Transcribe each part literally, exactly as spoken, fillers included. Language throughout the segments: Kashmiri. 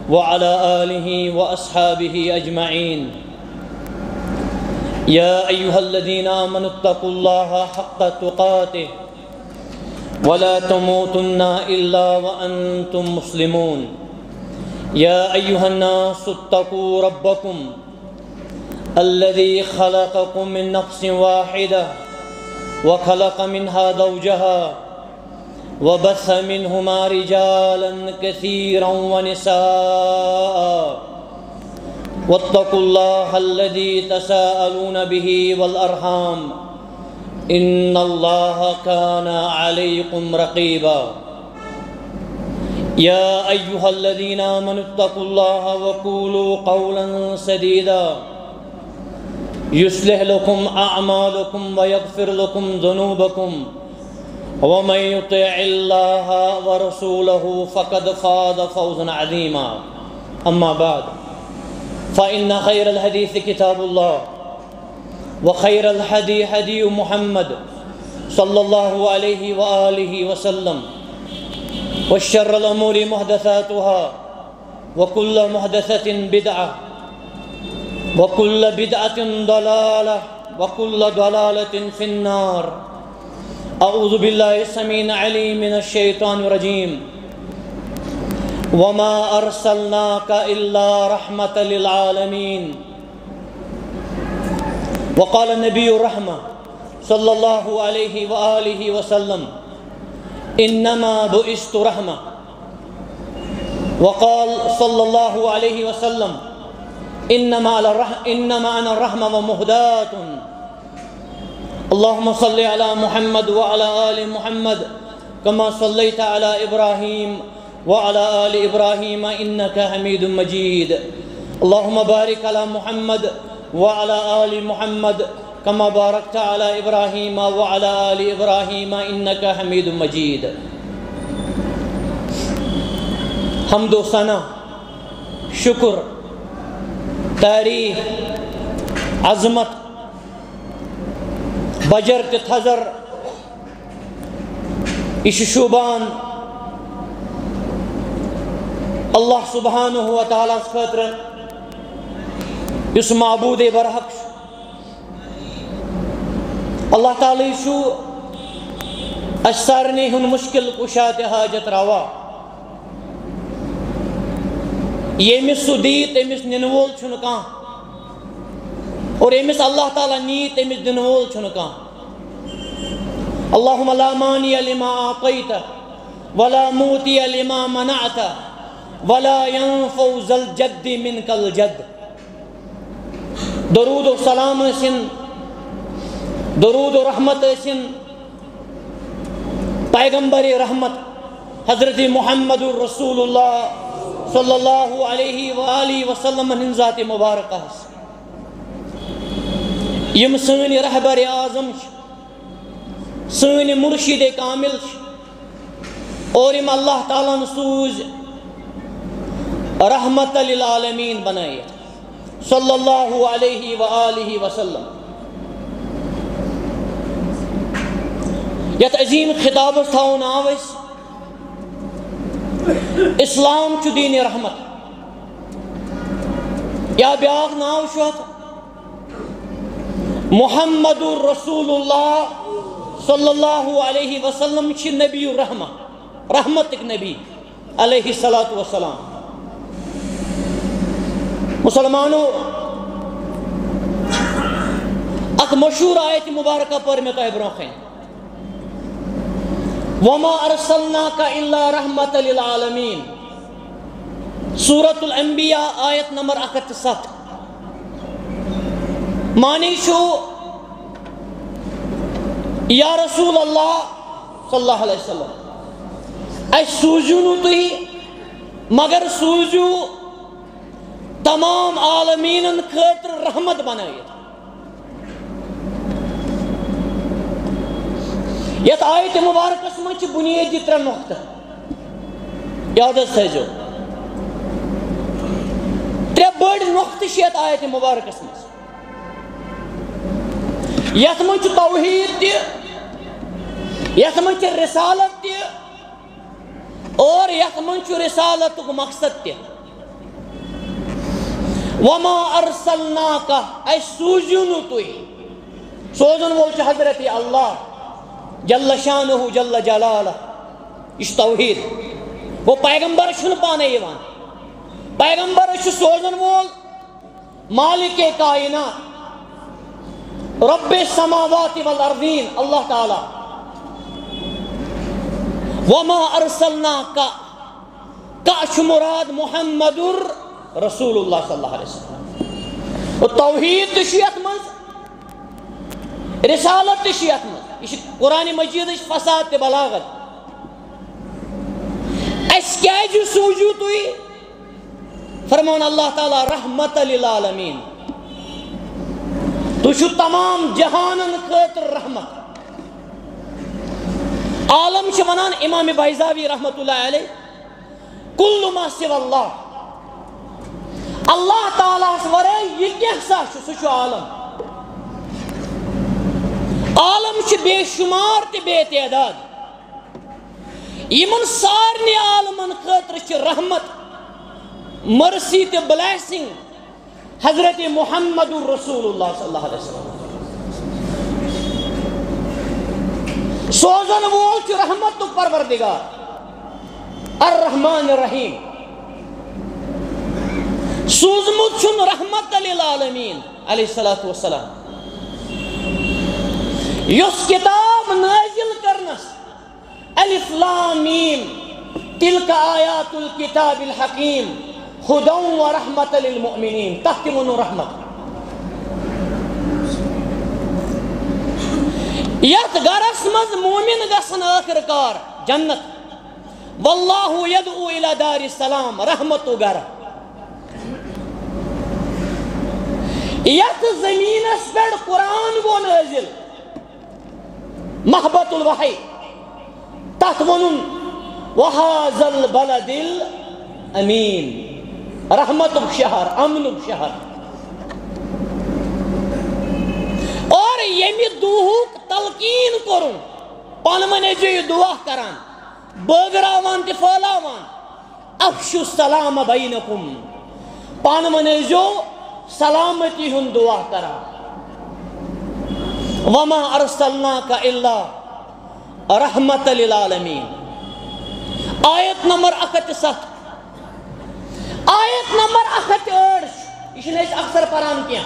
وعلى آله وأصحابه أجمعين. يا أيها الذين آمنوا اتقوا الله حق تقاته ولا تموتن إلا وأنتم مسلمون. يا أيها الناس اتقوا ربكم الذي خلقكم من نفس واحدة وخلق منها زوجها وبث منهما رجالا كثيرا ونساء واتقوا الله الذي تساءلون به والأرحام إن الله كان عليكم رقيبا. يا أيها الذين آمنوا اتقوا الله وقولوا قولا سديدا يصلح لكم أعمالكم ويغفر لكم ذنوبكم ومن يطع الله ورسوله فقد فاز فوزا عظيما. أما بعد، فإن خير الحديث كتاب الله وخير الهدي هدي محمد صلى الله عليه وآله وسلم وشر الأمور محدثاتها وكل محدثة بدعة وكل بدعة ضلالة وكل ضلالة في النار. أعوذ بالله السميع العليم من الشيطان الرجيم. وما أرسلناك إلا رحمة للعالمين. وقال النبي الرحمة صلى الله عليه وآله وسلم: إنما بعثت رحمة. وقال صلى الله عليه وسلم: إنما على الرح-، إنما أنا رحمة ومهداة. اللهم صل على محمد وعلى آل محمد كما صليت على إبراهيم وعلى آل إبراهيم إنك حميد مجيد. اللهم بارك على محمد وعلى آل محمد كما باركت على إبراهيم وعلى آل إبراهيم إنك حميد مجيد. حمد و ثنا، شکر، تعریف، عظمت، بجر تہٕ تھزر، یہِ چھُ شوٗبان اللہ سبحانہ و تعالیٰ ہَس خٲطرٕ، یُس معبوٗدِ برحق چھُ۔ اللہ تعالیٰ چھُ اَسہِ سارنٕے ہُنٛد مُشکِل کُشا تہٕ حاجت روا۔ ییٚمِس سُہ دِیہِ، تٔمِس نِنہٕ وول چھُنہٕ کانٛہہ، اور ییٚمِس اللہ تعالیٰ نِیہِ، تٔمِس دِنہٕ وول چھُنہٕ کانٛہہ۔ اللهم لا مانع لما أعطيت ولا معطي لما منعت ولا ينفع ذا الجد منك الجد۔ درود و سلام ٲسِن، درود و رحمت ٲسِن پیغمبر رحمت حضرت محمد رسول اللہ صلی اللہ علیہ وآلہ وسلم ہٕنٛدِ ذاتِ مبارکہ ہَس، یِم سٲنۍ رہبر اعظم چھِ، سٲنۍ مرشد کامل چھِ، اور یِم اللہ تعالیٰ ہَن سوٗزۍ رحمت للعالمین بنٲیِتھ، صلی اللہ علیہ وآلہ وسلم۔ یَتھ عظیٖم خطابَس تھاوو ناو أسۍ، اسلام چھُ دیٖنِ رحمت، یا بیٛاکھ ناو چھُ اَتھ، محمد رسول اللہ صلی اللہ علیہ وسلم چھِ نبی الرحمہ، رحمتٕکۍ نبی علیہ الصلوۃ والسلام۔ مسلمانو، اکھ مشہوٗر آیت مبارکہ پٔر مےٚ تۄہہِ برونٛہہ کنہِ، وما ارسلناک الا رحمت للعالمین، سورۃ الانبیاء، آیت نمبر اکھ ہتھ تہٕ ستھ۔ معنی چھُ، یا رسول اللہ صلی اللہ علیہ وسلم، اَسہِ سوٗزِو نہٕ تُہۍ، مگر سوٗزِو تمام عالمیٖنَن خٲطرٕ رحمت بنٲیِتھ۔ یَتھ آیتِ مبارکس منٛز چھِ بُنیٲدی ترٛےٚ نۄقطہٕ، یاد حظ تھٲیزیو۔ ترٛےٚ بٔڑۍ نۄقطہٕ چھِ یَتھ آیتِ مبارکس منٛز۔ یَتھ منٛز چھُ توحیٖد تہِ، یَتھ منٛز چھِ رسالت تہِ، اور یَتھ منٛز چھُ رسالتُک مقصد تہِ۔ وما ارسلناک، اسہِ سوٗزِو نہٕ تُہۍ۔ سوزن وول چھُ حضرت اللہ جل شانہ جل جلالہ۔ یہِ چھُ توحید۔ گوٚو، پیغمبر چھُنہٕ پانے یِوان، پیغمبر چھُ سوزن وول مالک کائنات، رب السماوات والارضین، اللہ تعالیٰ۔ وما ارسلناک، کا چھُ مراد؟ محمد رسول اللہ صلی اللہ علیہ وسلم۔ گوٚو، توحید تہِ چھُ یتھ منٛز، رسالت تہِ چھِ یتھ منٛز۔ یہِ چھِ قرآن مجیدٕچ فصاحت تہٕ بلاغت۔ اسہِ کیازِ سوٗزِو تُہۍ؟ فرمان اللہ تعالیٰ، رحمت للعالمین۔ تُہۍ چھِو تمام جہانن خٲطرٕ رحمت۔ عالم چھِ ونان امام بیضاوی رحمت اللہ علیہ، کل ما سوی اللہ، اللہ تعالیٰ ہس ورٲے یہِ کینٛہہ سا چھُ، سُہ چھُ عالم۔ عالم چھِ بے شمار تہٕ بے تعداد۔ یِمن سارنٕے عالمن خٲطرٕ چھِ رحمت، mercy تہٕ blessing حضرت محمد رسول اللہ صلی اللہ علیہ وسلم۔ سوزن وول چھُ رحمتُک پروردگار، الرحمن الرحیم۔ سوٗزمُت چھُن رحمت للعالمین علیہ الصلوۃ والسلام۔ یۄس کتاب نازل کرنس، الف لام میم، تلک آیات الکتاب الحکیم، ہدی و رحمت للمؤمنین، تتھ تہِ ووٚنُن رحمت۔ یتھ گرس منٛز مومن گژھن ٲخر کار جنت، واللہ یدعو الی دار السلام، رحمتُک گرٕ۔ یتھ زمینس پٮ۪ٹھ قرآن گوٚو نٲزل، مہبط الوحی، تتھ ووٚنُن، وہذا البلد الامین، رحمتُک شہر، امنُک شہر۔ اور ییٚمہِ دُہُک تلقین کوٚرُن، پانہٕ ؤنۍ ٲسۍزیو یہِ دُعا کران، بٲگراوان تہِ پھٲلاوان، افشوا السلام بینکم، پانہٕ ؤنۍ ٲسۍزیو سلامتی ہُنٛد دُعا کران۔ وما ارسلناک الا رحمت للعالمین۔ آیت نمبر اکھ ہتھ تہٕ ستھ، آیت نمبر اکھ ہتھ تہٕ ٲٹھ چھُ، یہِ چھِنہٕ أسۍ اکثر پران کینٛہہ۔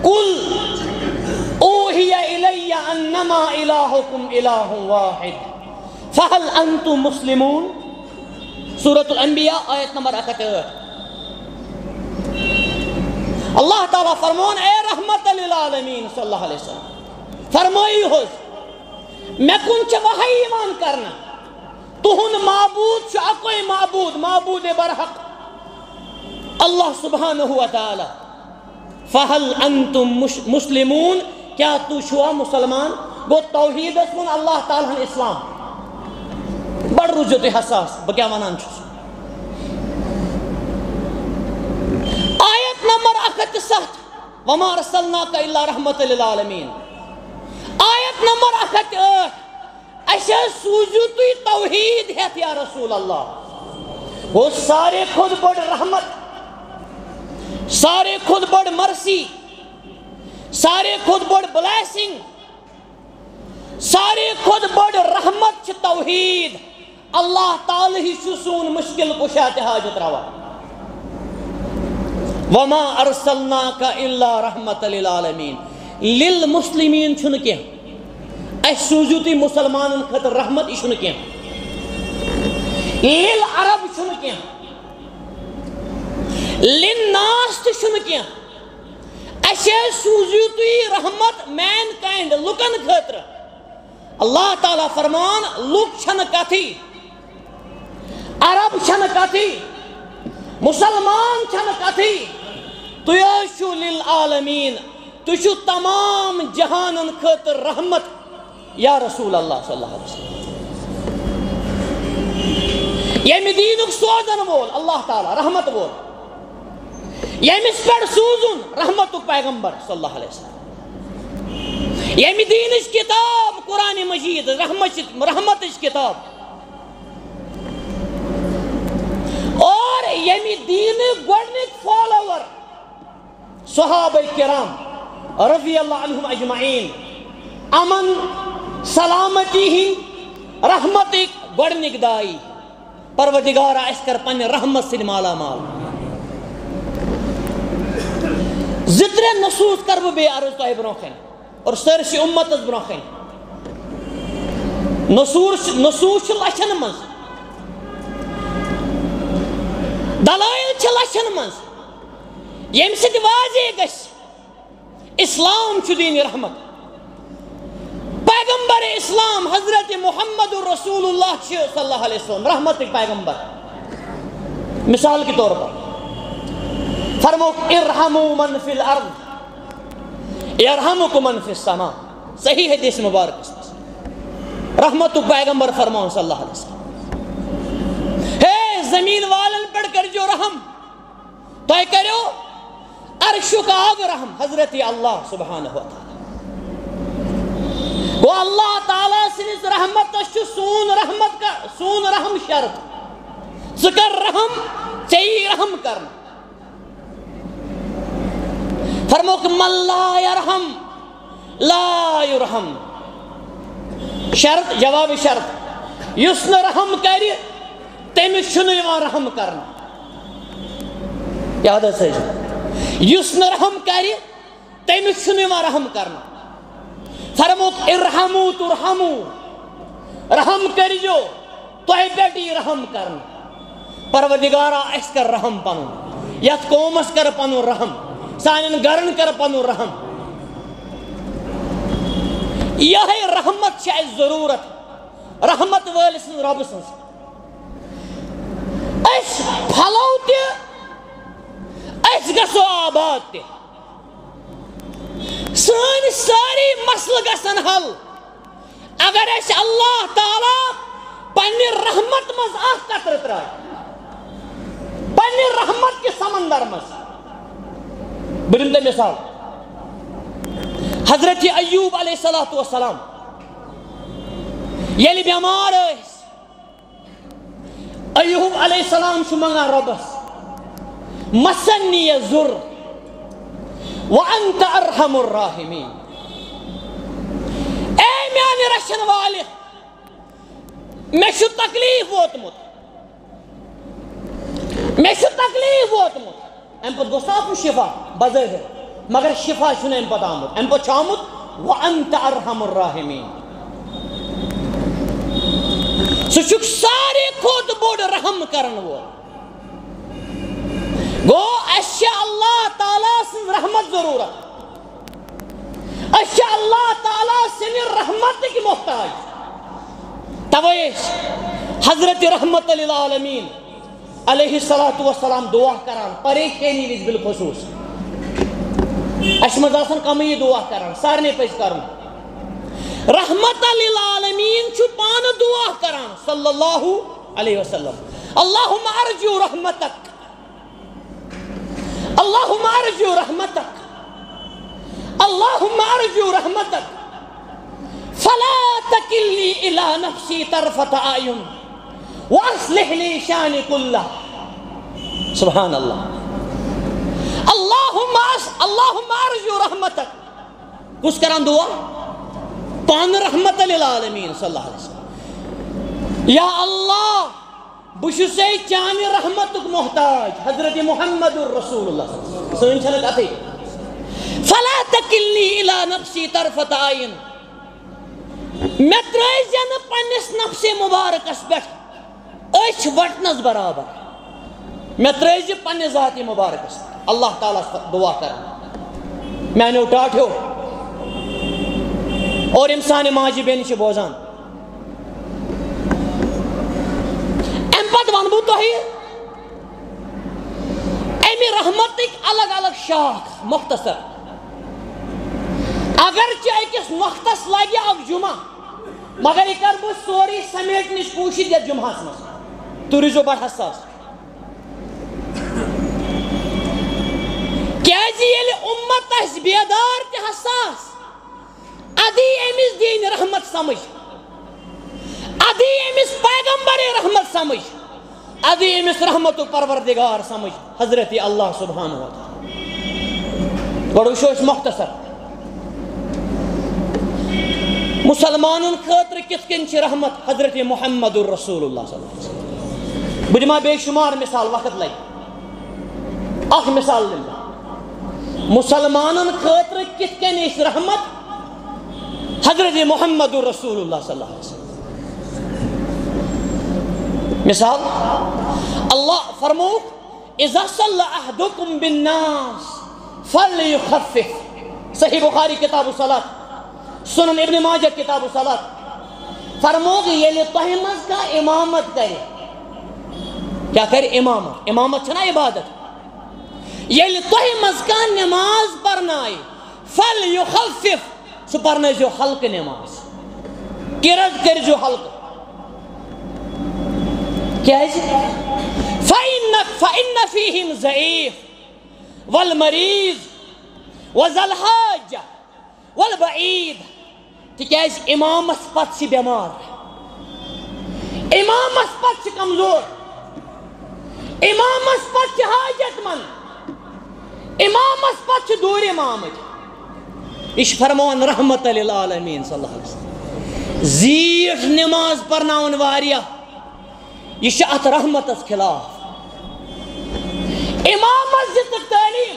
قل اوحی الی انما الہکم الہ واحد فہل انتم مسلمون۔ سورۃ الانبیاء، آیت نمبر اکھ ہتھ تہٕ ٲٹھ۔ اللہ تعالیٰ فرمون، اے رحمت للعالمین صلی اللہ علیہ وسلم، فرمٲیِو حظ، مےٚ کُن چھِ وحی یِوان کرنہٕ، تُہُنٛد معبوٗد چھُ اَکُے معبوٗد، معبوٗد برحق، اللہ سبحانہ و تعالیٰ۔ فہل انتم مش-، مسلمون، کیٛاہ تُہۍ چھِوا مُسلمان؟ گوٚو، توحیٖدس ووٚن اللہ تعالیٰ ہن اسلام۔ بڑٕ روٗزِو تُہۍ حساس، بہٕ کیٛاہ وَنان چھُس۔ آیت نمبر اکھ ہتھ تہٕ ستھ، وما ارسلناک الا رحمت للعالمین۔ آیت نمبر اکھ ہتھ تہٕ ٲٹھ، اسہِ حظ سوٗزِو تُہۍ توحیٖد ہٮ۪تھ یا رسول اللہ۔ گوٚو، ساروے کھۄتہٕ بٔڑ رحمت، ساروے کھۄتہٕ بٔڑ مرسی، ساروے کھۄتہٕ بٔڑ بلیسنگ، ساروے کھۄتہٕ بٔڑ رحمت چھِ توحیٖد۔ اللہ تعالیٰ ہٕے چھُ سون مشکل کُشا تہٕ حاجت روا۔ وما ارسلناک الا رحمت للعالمین۔ للمسلمین چھُنہٕ کینٛہہ۔ اسہِ سوٗزِو تُہۍ مُسلمانن خٲطرٕ رحمت، یہِ چھُنہٕ کینٛہہ۔ للعرب چھُنہٕ کینٛہہ۔ للناس تہِ چھُنہٕ کینٛہہ۔ اسہِ حظ سوٗزِو تُہۍ رحمت mankind، لُکن خٲطرٕ۔ اللہ تعالیٰ فرمان، لُکھ چھنہٕ کتھٕے، عرب چھنہٕ کتھٕے، مُسلمان چھنہٕ کتھٕے، تُہۍ حظ چھِو للعالمین، تُہۍ چھِو تمام جہانن خٲطرٕ رحمت یا رسول اللہ صلی اللہ علیہ وسلم۔ ییٚمہِ دیٖنُک سوزن وول اللہ تعالیٰ، رحمت وول، ییٚمِس پٮ۪ٹھ سوٗزُن رحمتُک پیغمبر صلی اللہ علیہ وسلم، ییٚمہِ دیٖنٕچ کِتاب قرآن مجیٖد، رحمتٕچ، رحمتٕچ کِتاب، اور ییٚمہِ دیٖنٕکۍ گۄڈٕنِکۍ follower صحابہ کرام رضی اللہ عنہم اجمعین، امن سلامتی ہند رحمتک گۄڈنِک داعی، پروردگارا، اسہِ کر پننہِ رحمت سۭتۍ مالا مال۔ زٕ ترٛےٚ نصوص کر بہٕ بیٚیہِ عرض تۄہہِ برونٛہہ کنہِ اور سٲرسٕے امتس برونٛہہ کنہِ۔ نصوٗر چھِ، نصوٗص چھِ لچھن منٛز، دلائل چھِ لچھن منٛز، ییٚمہِ سۭتۍ واضح گژھِ اسلام چھُ دین رحمت۔ پیغمبر اسلام حضرت محمد رسول اللہ چھِ صلی اللہ علیہ وسلم رحمتٕکۍ پیغمبر۔ مثال کے طور پر فرمووُکھ، "ارحموا من فی الارض یرحمکم من فی السماء"۔ صحیح حدیث مبارکس منٛز رحمتُک پیغمبر فرماوان صلی اللہ علیہ وسلم، ہے زمین والن پٮ۪ٹھ کٔرۍزیو رحم، تۄہہِ کریو عرشُک آب رحم، حضرت اللہ سبحانہ و تعالیٰ۔ گوٚو، اللہ تعالیٰ سٕنٛدِس رحمتس چھُ سون رحمت کا، سون رحم شرط۔ ژٕ کر رحم، ژےٚ یی رحم کرنہٕ۔ فرمووُکھ، "من لا یرحم لا یرحم"۔ شرط، جواب شرط، یُس نہٕ رحم کرِ، تٔمِس چھُنہٕ یِوان رحم کرنہٕ۔ یاد حظ تھٲیزیو، یُس نہٕ رحم کرِ، تٔمِس چھُنہٕ یِوان رحم کرنہٕ۔ فرمووُکھ، "ارحموا ترحموا"، رحم کٔرۍزیو، تۄہہِ پٮ۪ٹھ یی رحم کرنہٕ۔ پروردگارا، اَسہِ کر رحم پنُن، یتھ قومس کر پنُن رحم، سانٮ۪ن گرن کر پنُن رحم۔ یہے رحمت چھِ اَسہِ ضروٗرت، رحمت وٲلۍ سٕنٛز، رۄبہٕ سٕنٛز۔ أسۍ پھۄلو تہِ، أسۍ گژھو آباد تہِ۔ سٲنۍ سٲری مسلہٕ گژھن حل، اگر اسہِ اللہ تعالیٰ پننہِ رحمت منٛز اکھ قطرٕ ترٛایہِ، پننہِ رحمت کِس سمندر منٛز۔ بہٕ دِمہٕ تۄہہِ مثال، حضرت ایوب علیہ الصلوۃ والسلام ییٚلہِ بٮ۪مار ٲسۍ، ایوب علیہ السلام چھُ منگان رۄبس، "مسنی الضر وانت ارحم الراحمین"، اے میانہِ رچھن والہِ، مےٚ چھُ تکلیف ووتمُت، مےٚ چھُ تکلیف ووتمُت۔ امہِ پتہٕ گوٚژھ نہٕ آسُن شفا بظٲہر، مگر شفا چھُنہٕ امہِ پتہٕ آمُت۔ امہِ پتہٕ چھُ آمُت، "وانت ارحم الراحمین"۔ سُہ چھُکھ ساروی کھۄتہٕ بوٚڑ رحم کرن وول۔ گوٚو، اسہِ چھِ اللہ تعالیٰ سٕنٛز رحمت ضروٗرت۔ أسۍ چھِ اللہ تعالیٰ سٕنٛدِ رحمتٕکۍ محتاج۔ توے ٲسۍ حضرت رحمت للعالمین علیہ الصلوۃ والسلام دعا کران، پریشٲنی وِزِ بالخصوص۔ اَسہِ منٛز آسان کمٕے یہِ دعا کران، سارنٕے پزِ کرُن۔ رحمت للعالمین چھُ پانہٕ دعا کران صلی اللہ علیہ وسلم، "اللہم ارجو رحمتک، اللہم ارجو رحمتک، اللہم ارجو رحمتک، فلا تکلنی الی نفسی طرفۃ اعین، واصلح لی شأنی کلہ"۔ سبحان اللہ۔ اللہم اس-، اللہم ارجو رحمتک۔ کُس کران دعا؟ پانہٕ رحمت للعالمین صلی اللہ علیہ وسلم۔ یا اللہ، بہٕ چھُسے چانہِ رحمتُک محتاج، حضرت محمد رسول اللہ۔ سٲنۍ چھنہٕ کتھٕے۔ فلا تکلنی الی نفسی طرفۃ عین۔ مےٚ ترٲوزِ نہٕ پننِس نفسِ مبارکس پٮ۪ٹھ أچھ وٹنس برابر۔ مےٚ ترٲوزِ پننہِ ذاتِ مبارکس۔ اللہ تعالیٰ ہس دعا کران، میانیو ٹاٹھیو اور یِم سانہِ ماجہِ بیٚنہِ چھِ بوزان۔ امہِ پتہٕ ونہٕ بہٕ تۄہہِ امہِ رحمتٕکۍ الگ الگ شاخ مختصر۔ اگرچہِ أکِس نۄقطس لگہِ اکھ جمعہ، مگر یہِ کرٕ بہٕ سورُے سمیٹنٕچ کوٗشش یتھ جمعہس منٛز۔ تُہۍ روٗزِو بڑٕ حساس۔ کیازِ ییٚلہِ اُمت آسہِ بیدار تہٕ حساس، ادٕ یی أمِس دِنۍ رحمت سمجھ، ادٕ یی أمِس پیغمبر رحمت سمجھ، ادٕ یی أمِس رحمتُک پروردگار سمجھ، حضرت اللہ سبحانہ و تعالیٰ۔ گۄڈٕ وٕچھو أسۍ مۄختصر، مُسلمانن خٲطرٕ کِتھ کٔنۍ چھِ رحمت حضرت محمد رسول اللہ صلی اللہ علیہ وسلم۔ بہٕ دِمہٕ ہا بے شمار مثال، وقت لگہِ۔ اکھ مثال دِمہٕ بہٕ۔ مُسلمانن خٲطرٕ کِتھ کٔنۍ ٲسۍ رحمت حضرت محمد رسول اللہ صلی اللہ علیہ وسلم۔ مثال، اللہ فرمووُکھ، "اذا صلى احدكم بالناس فليخفف"۔ صحیح بخاری کتاب الصلاۃ، سنن ابن ماجہ کتاب الصلاۃ۔ فرمووُکھ، ییٚلہِ تۄہہِ منٛز کانٛہہ امامت کرِ، کیٛاہ کرِ امامت؟ امامت چھنا عبادت۔ ییٚلہِ تۄہہِ منٛز کانٛہہ نماز پرنایہِ، فليخفف، سُہ پرنٲیزیو ہلکہٕ نماز، قرت کٔرزیو ہلکہٕ۔ کیازِ؟ فإن، فإن فيهم الضعيف والمريض وذا الحاجة والبعيد۔ تِکیازِ امامس پتہٕ چھِ بٮ۪مار، امامس پتہٕ چھِ کمزور، امامس پتہٕ چھِ حاجت مند، امامس پتہٕ چھِ دوٗرِم آمٕتۍ۔ یہِ چھِ فرماوان رحمت للعالمین صلی اللہ علیہ وسلم۔ زیٖٹھ نماز پرناوان واریاہ، یہِ چھِ اتھ رحمتس خلاف۔ امامس دِژٕکھ تعلیٖم،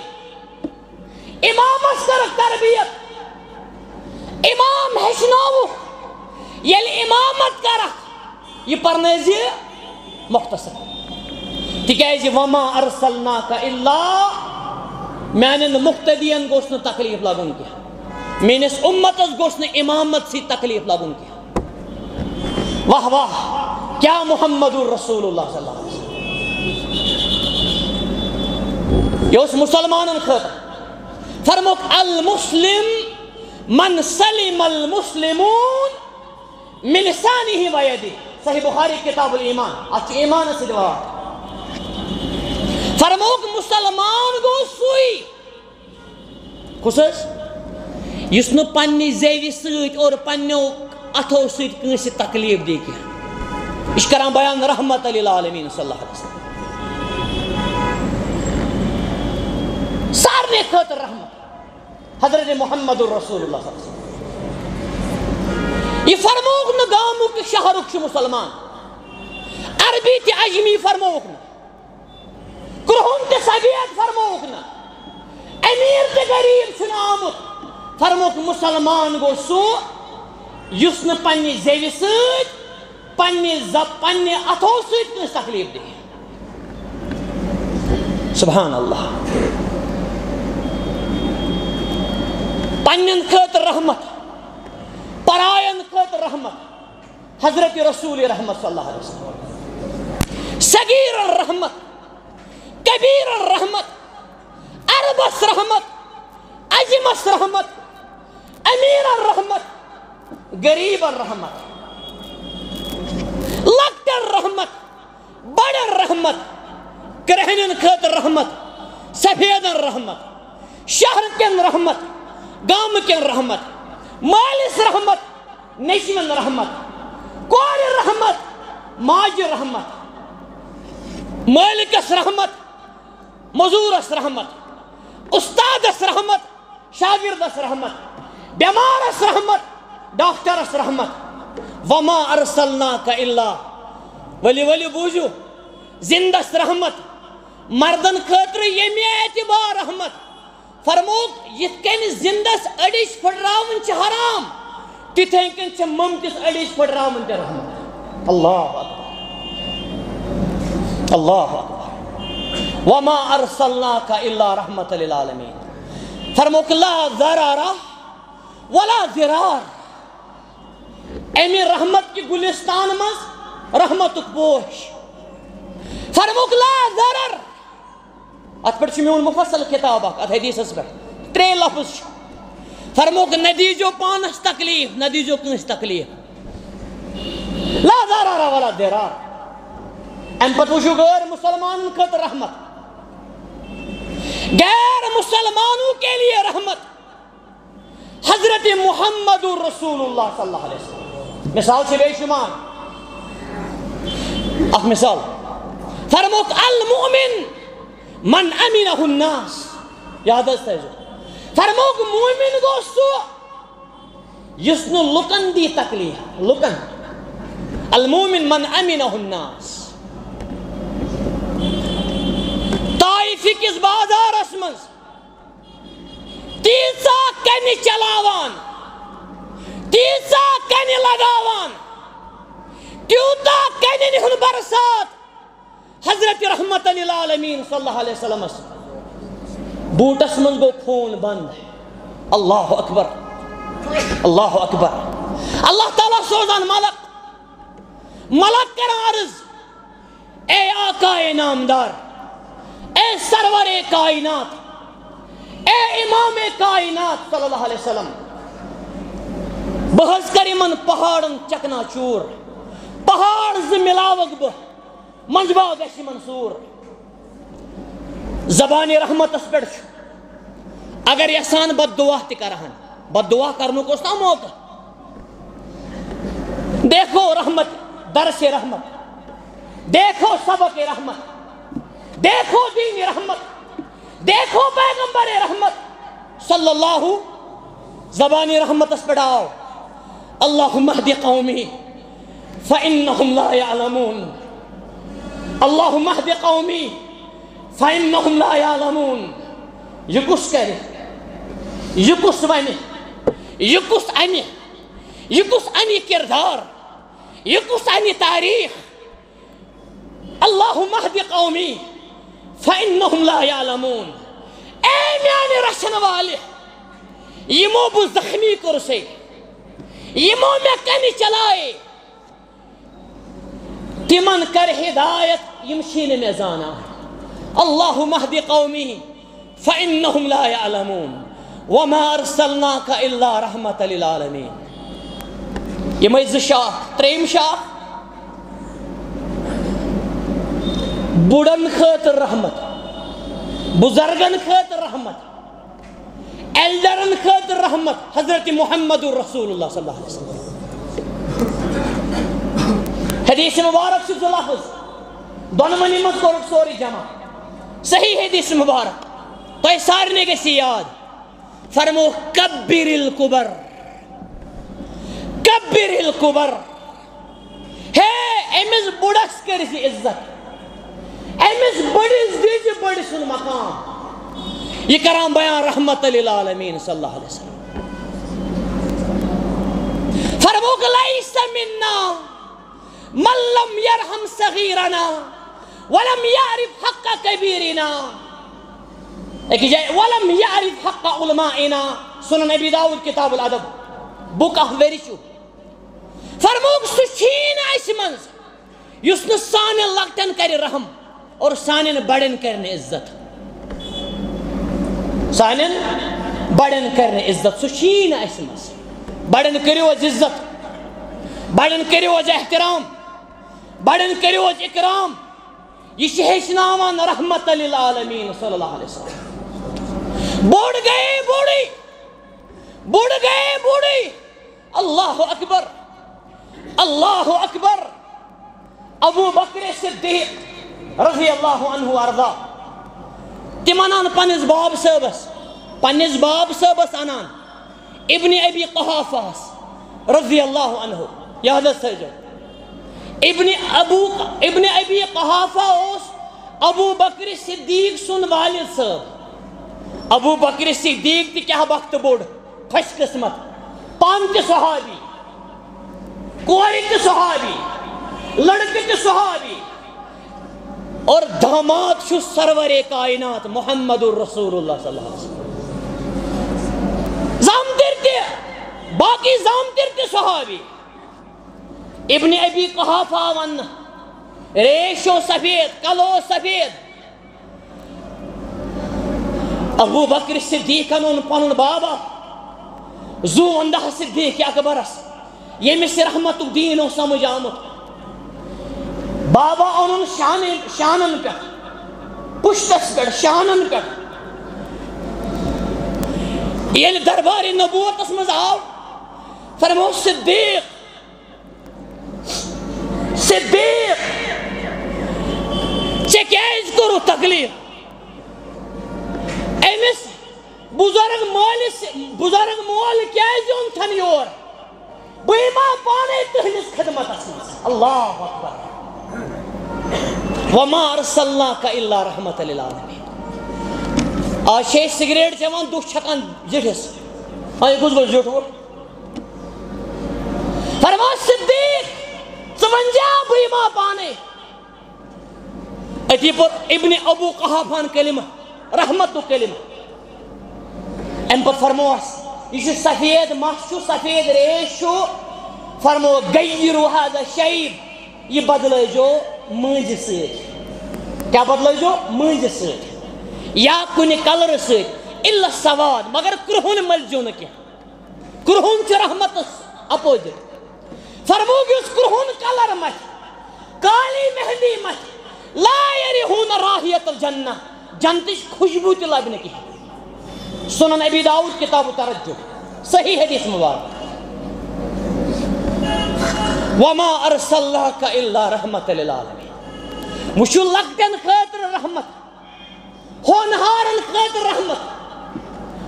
امامس کٔرٕکھ تربیت، امام ہیٚچھنووُکھ۔ ییٚلہِ امامت کرکھ، یہِ پرنٲوزِ مختصر۔ تِکیازِ وما ارسلناک الا، میانٮ۪ن مقتدین گوٚژھ نہٕ تکلیف لگُن کینٛہہ، میٲنِس امتس گوٚژھ نہٕ امامت سۭتۍ تکلیف لگُن کینٛہہ۔ واہ واہ، کیا محمد رسول اللہ صلی اللہ علیہ وسلم۔ یہِ اوس مسلمانن خٲطرٕ۔ فرمووُکھ، المسلم من سلم المسلمون من لسانه ويده۔ صحیح بخاری کتاب الایمان، اتھ چھُ ایمانس سۭتۍ واتھ۔ فرمووُکھ، مسلمان گوٚو سُے، کُس حظ؟ یُس نہٕ پننہِ زیوِ سۭتۍ اور پننیو اتھو سۭتۍ کٲنٛسہِ تکلیف دی کینٛہہ۔ یہِ چھُ کران بیان رحمت للعالمین صلی اللہ علیہ وسلم۔ سارنٕے خٲطرٕ رحمت۔ حضرت محمد رسول اللہ صلی اللہ علیہ وسلم۔ یہِ فرمووُکھ نہٕ گامُک تہٕ شہرُک چھُ مسلمان۔ عربی تہِ عجمی فرمووُکھ نہٕ۔ کرٛہُن تہٕ سفید فرمووُکھ نہٕ۔ امیر تہٕ غریب چھُنہٕ آمُت۔ فرمووُکھ، مسلمان گوٚو سُہ یُس نہٕ پننہِ زیوِ سۭتۍ، پننہِ زب-، پننہِ اتھو سۭتۍ کٲنٛسہِ تکلیف دِیہِ۔ سبحان اللہ۔ پننٮ۪ن خٲطرٕ رحمت، پراین خٲطرٕ رحمت، حضرت رسول رحمت صلی اللہ علیہ وسلم۔ صغیرن رحمت، کبیرن رحمت، عربس رحمت، عجمس رحمت، امیرن رحمت، غریبن رحمت، لۄکٹٮ۪ن رحمت، بڑٮ۪ن رحمت، کرٛہنٮ۪ن خٲطرٕ رحمت، سفیدن رحمت، شہر کٮ۪ن رحمت، گامہٕ کٮ۪ن رحمت، مٲلِس رحمت، نیٚچوٮ۪ن رحمت، کورِ رحمت، ماجہِ رحمت، مٲلِکس رحمت، مزورس رحمت، استادس رحمت، شاگردس رحمت، بیمارس رحمت، ڈاکٹرس رحمت۔ وما ارسلناک الا، ؤلِو ؤلِو بوٗزِو، زندس رحمت، مردن خٲطرٕ ییٚمہِ اعتبار رحمت۔ فرمووُکھ، یِتھ کٔنۍ زندس أڈِج پھٕٹراوٕنۍ چھِ حرام، تِتھے کٔنۍ چھِ ممتِس أڈِج پھٕٹراوٕنۍ تہِ رحمت۔ اللہ اکبر، اللہ اکبر۔ وما ارسلناک الا رحمت للعالمین۔ فرمووُکھ، لا ضرر ولا ضرار۔ امہِ رحمت کہِ گلستان منٛز رحمتُک پوش۔ فرمووُکھ، لا ضرر۔ اتھ پٮ۪ٹھ چھُ میون مفصل کتاب اکھ، اتھ حدیثس پٮ۪ٹھ ترٛےٚ لفظ چھِ۔ فرمووُکھ، نہ دیٖزیو پانس تکلیف، نہ دیٖزیو کٲنٛسہِ تکلیف۔ لا ضرر ولا ضرار۔ امہِ پتہٕ وٕچھِو غٲر مسلمانن خٲطرٕ رحمت، غیر مسلمانوں کے لیے رحمت۔ حضرت محمد رسول اللہ صلی اللہ علیہ وسلم۔ مثال چھِ بے شمار۔ اکھ مثال۔ فرمووُکھ، المؤمن من امنہ الناس۔ یاد حظ تھٲیزیو۔ فرمووُکھ، مومن گوٚو سُہ یُس نہٕ لُکن دی تکلیف۔ لُکن، المومن من امنہ الناس۔ طائف کِس بازارس منٛز تیٖژاہ کنہِ چلاوان، تیٖژاہ کنہِ لگاوان، تیوٗتاہ کنٮ۪ن ہُنٛد برسات حضرت رحمت للعالمین صلی اللہ علیہ وسلمس بوٗٹس منٛز گوٚو خوٗن بنٛد۔ اللہ اکبر، اللہ اکبر۔ اللہ تعالیٰ سوزان ملک، ملک کران عرض، اے آقائے نامدار، اے سرور کائنات، اے امام کائنات صلی اللہ علیہ وسلم، بہٕ حظ کرٕ یِمن پہاڑن چکنا چوٗر، پہاڑ زٕ ملاوکھ بہٕ، منٛزباگ گژھِ یِمن سوٗر۔ زبانِ رحمتس پٮ۪ٹھ چھُ، اگر یژھان بد دعا تہِ کرہن، بد دعا کرنُک اوس نا موقع۔ دیکھو رحمت، درسِ رحمت، دیکھو سبقِ رحمت، دیکھو دینِ رحمت، دیکھو پیغمبرِ رحمت صلی اللہ۔ زبانِ رحمتس پٮ۪ٹھ آو، اللہم اہد قومی فانہم لا یعلمون۔ اللہم اہد قومی فانہم لا یعلمون۔ یہِ کُس کرِ؟ یہِ کُس ونہِ؟ یہِ کُس انہِ؟ یہِ کُس انہِ کردار؟ یہِ کُس انہِ تاریخ؟ اللہم اہد قومی فانہم لا یعلمون۔ اے میانہِ رچھن والہِ، یِمو بہٕ زخمی کوٚرسے، یِمو مےٚ کنہِ چلایے، تِمن کر ہدایت، یِم چھی نہٕ مےٚ زانان۔ اللہم اہد قومی فانہم لا یعلمون وما ارسلناک الا رحمت للعالمین۔ یِمے زٕ شاخ، ترٛیٚیِم شاخ، بُڑن خٲطرٕ رحمت، بُزرگن خٲطرٕ رحمت، ایلڈرن خٲطرٕ رحمت، حضرت محمد رسول اللہ صلی اللہ علیہ وسلم۔ حدیث مبارک چھُ زٕ لفظ، دۄنوٕنی منٛز کوٚرُکھ سورُے جمع۔ صحیح حدیث مبارک، تۄہہِ سارنٕے گژھِ یاد۔ فرمو، کبر الکبر، کبر الکبر۔ ہے، أمِس بُڑس کٔرۍ زِ عزت، أمِس بٔڑِس دِیہِ زِ بٔڑِ سُنٛد مقام۔ یہِ کران بیان رحمت للعالمین صلی اللہ علیہ وسلم۔ فرمووُکھ، لیس منا من لم یرحم صغیرنا ولم یعرف حق کبیرنا۔ أکِس جایہِ، ولم یعرف حق علمائنا۔ سنن ابی داؤد، کتاب الادب، book of virtue۔ فرمووُکھ، سُہ چھی نہٕ اَسہِ منٛز یُس نہٕ سانٮ۪ن لۄکٹٮ۪ن کرِ رحم اور سانٮ۪ن بڑٮ۪ن کرِ نہٕ عزت۔ سانٮ۪ن بڑٮ۪ن کرِ نہٕ عزت، سُہ چھی نہٕ اَسہِ منٛز۔ بڑٮ۪ن کٔرِو حظ عزت، بڑٮ۪ن کٔرِو حظ احترام، بڑٮ۪ن کٔرِو حظ اکرام۔ یہِ چھِ ہیٚچھناوان رحمت للعالمین صلی اللہ علیہ وسلم۔ بوٚڑ گٔیے بوٚڑٕے، بوٚڑ گٔیے بوٚڑٕے۔ اللہ اکبر، اللہ اکبر۔ ابو بکر صدیق رضی اللہ عنہ وارضا، تِم انان پننِس باب صٲبس، پننِس باب صٲبس انان ابن ابی قحافہس رضی اللہ عنہ، یاد حظ تھٲیزیو۔ ابن ابو، ابن ابی قحافہ اوس ابو بکر صدیق سُنٛد والد صٲب۔ ابو بکر صدیق تہِ کیٛاہ بخت بوٚڑ، خوش قسمت، پانہٕ تہِ صحابی، کورِ تہِ صحابی، لڑکہٕ تہِ صحابی، اور داماد چھُ سرور کائنات محمد رسول اللہ صلی اللہ علیہ وسلم۔ زامتٕرۍ تہِ، باقی زامتٕرۍ تہِ صحابی۔ ابن ابی قحافہ وننہٕ، ریش اوس سفید، کلہٕ اوس سفید۔ ابو بکر صدیقن اوٚن پنُن بابا، زُو اندہ صدیق اکبرس، ییٚمِس رحمتُک دین اوس سمجھ آمُت۔ بابا اوٚنُن شانن، شانن پٮ۪ٹھ، پُشتس پٮ۪ٹھ، شانن پٮ۪ٹھ۔ ییٚلہِ دربارِ نبوتس منٛز آو، فرموو، صدیق، صدیق، ژےٚ کیٛازِ کوٚرُتھ تکلیف؟ أمِس بزرگ مٲلِس، بزرگ مول کیازِ اوٚنتھن یور؟ بہٕ یِمہٕ ہا پانے تُہنٛدِس خدمتس منٛز۔ اللہ اکبر۔ وما ارسلناک الا رحمت للعالمین۔ آز چھِ أسۍ سگریٹ چٮ۪وان، دُہ چھکان زِٹھِس۔ آ، یہِ کُس گوٚو زیُٹھ وُٹھ؟ فرماو صدیق، ژٕ ؤنۍ زِ ہا بہٕ یِمہٕ ہا پانے۔ أتی پوٚر ابن ابو قحافہن کلمہٕ، رحمتُک کلمہٕ۔ اَمہِ پتہٕ فرمووس، یہِ چھُ سفید مَس چھُ، سفید ریش چھُ، فرموو، "غیروا هذا الشیب"، یہِ بدلٲیزیو مٲنٛزِ سۭتۍ۔ کیٛاہ بدلٲیزیو؟ مٲنٛزِ سۭتۍ یا کُنہِ کلرٕ سۭتۍ، الا السواد، مگر کرٛہُن مٔلۍزیو نہٕ کینٛہہ۔ کرٛہُن چھُ رحمتس اپوزٹ۔ فرمووُکھ، یُس کرٛہُن کلر متھِ، کالی مہندی متھِ، لا یریحون رائحۃ الجنہ، جنتٕچ خوشبو تہِ لبہِ نہٕ کِہیٖنۍ۔ سنن ابی داؤد، کتاب الترجم، صحیح حدیث مبارک۔ وما ارسلناک الا رحمت للعالمین۔ وۄنۍ چھُ لۄکٹٮ۪ن خٲطرٕ رحمت، ہونہارن خٲطرٕ رحمت،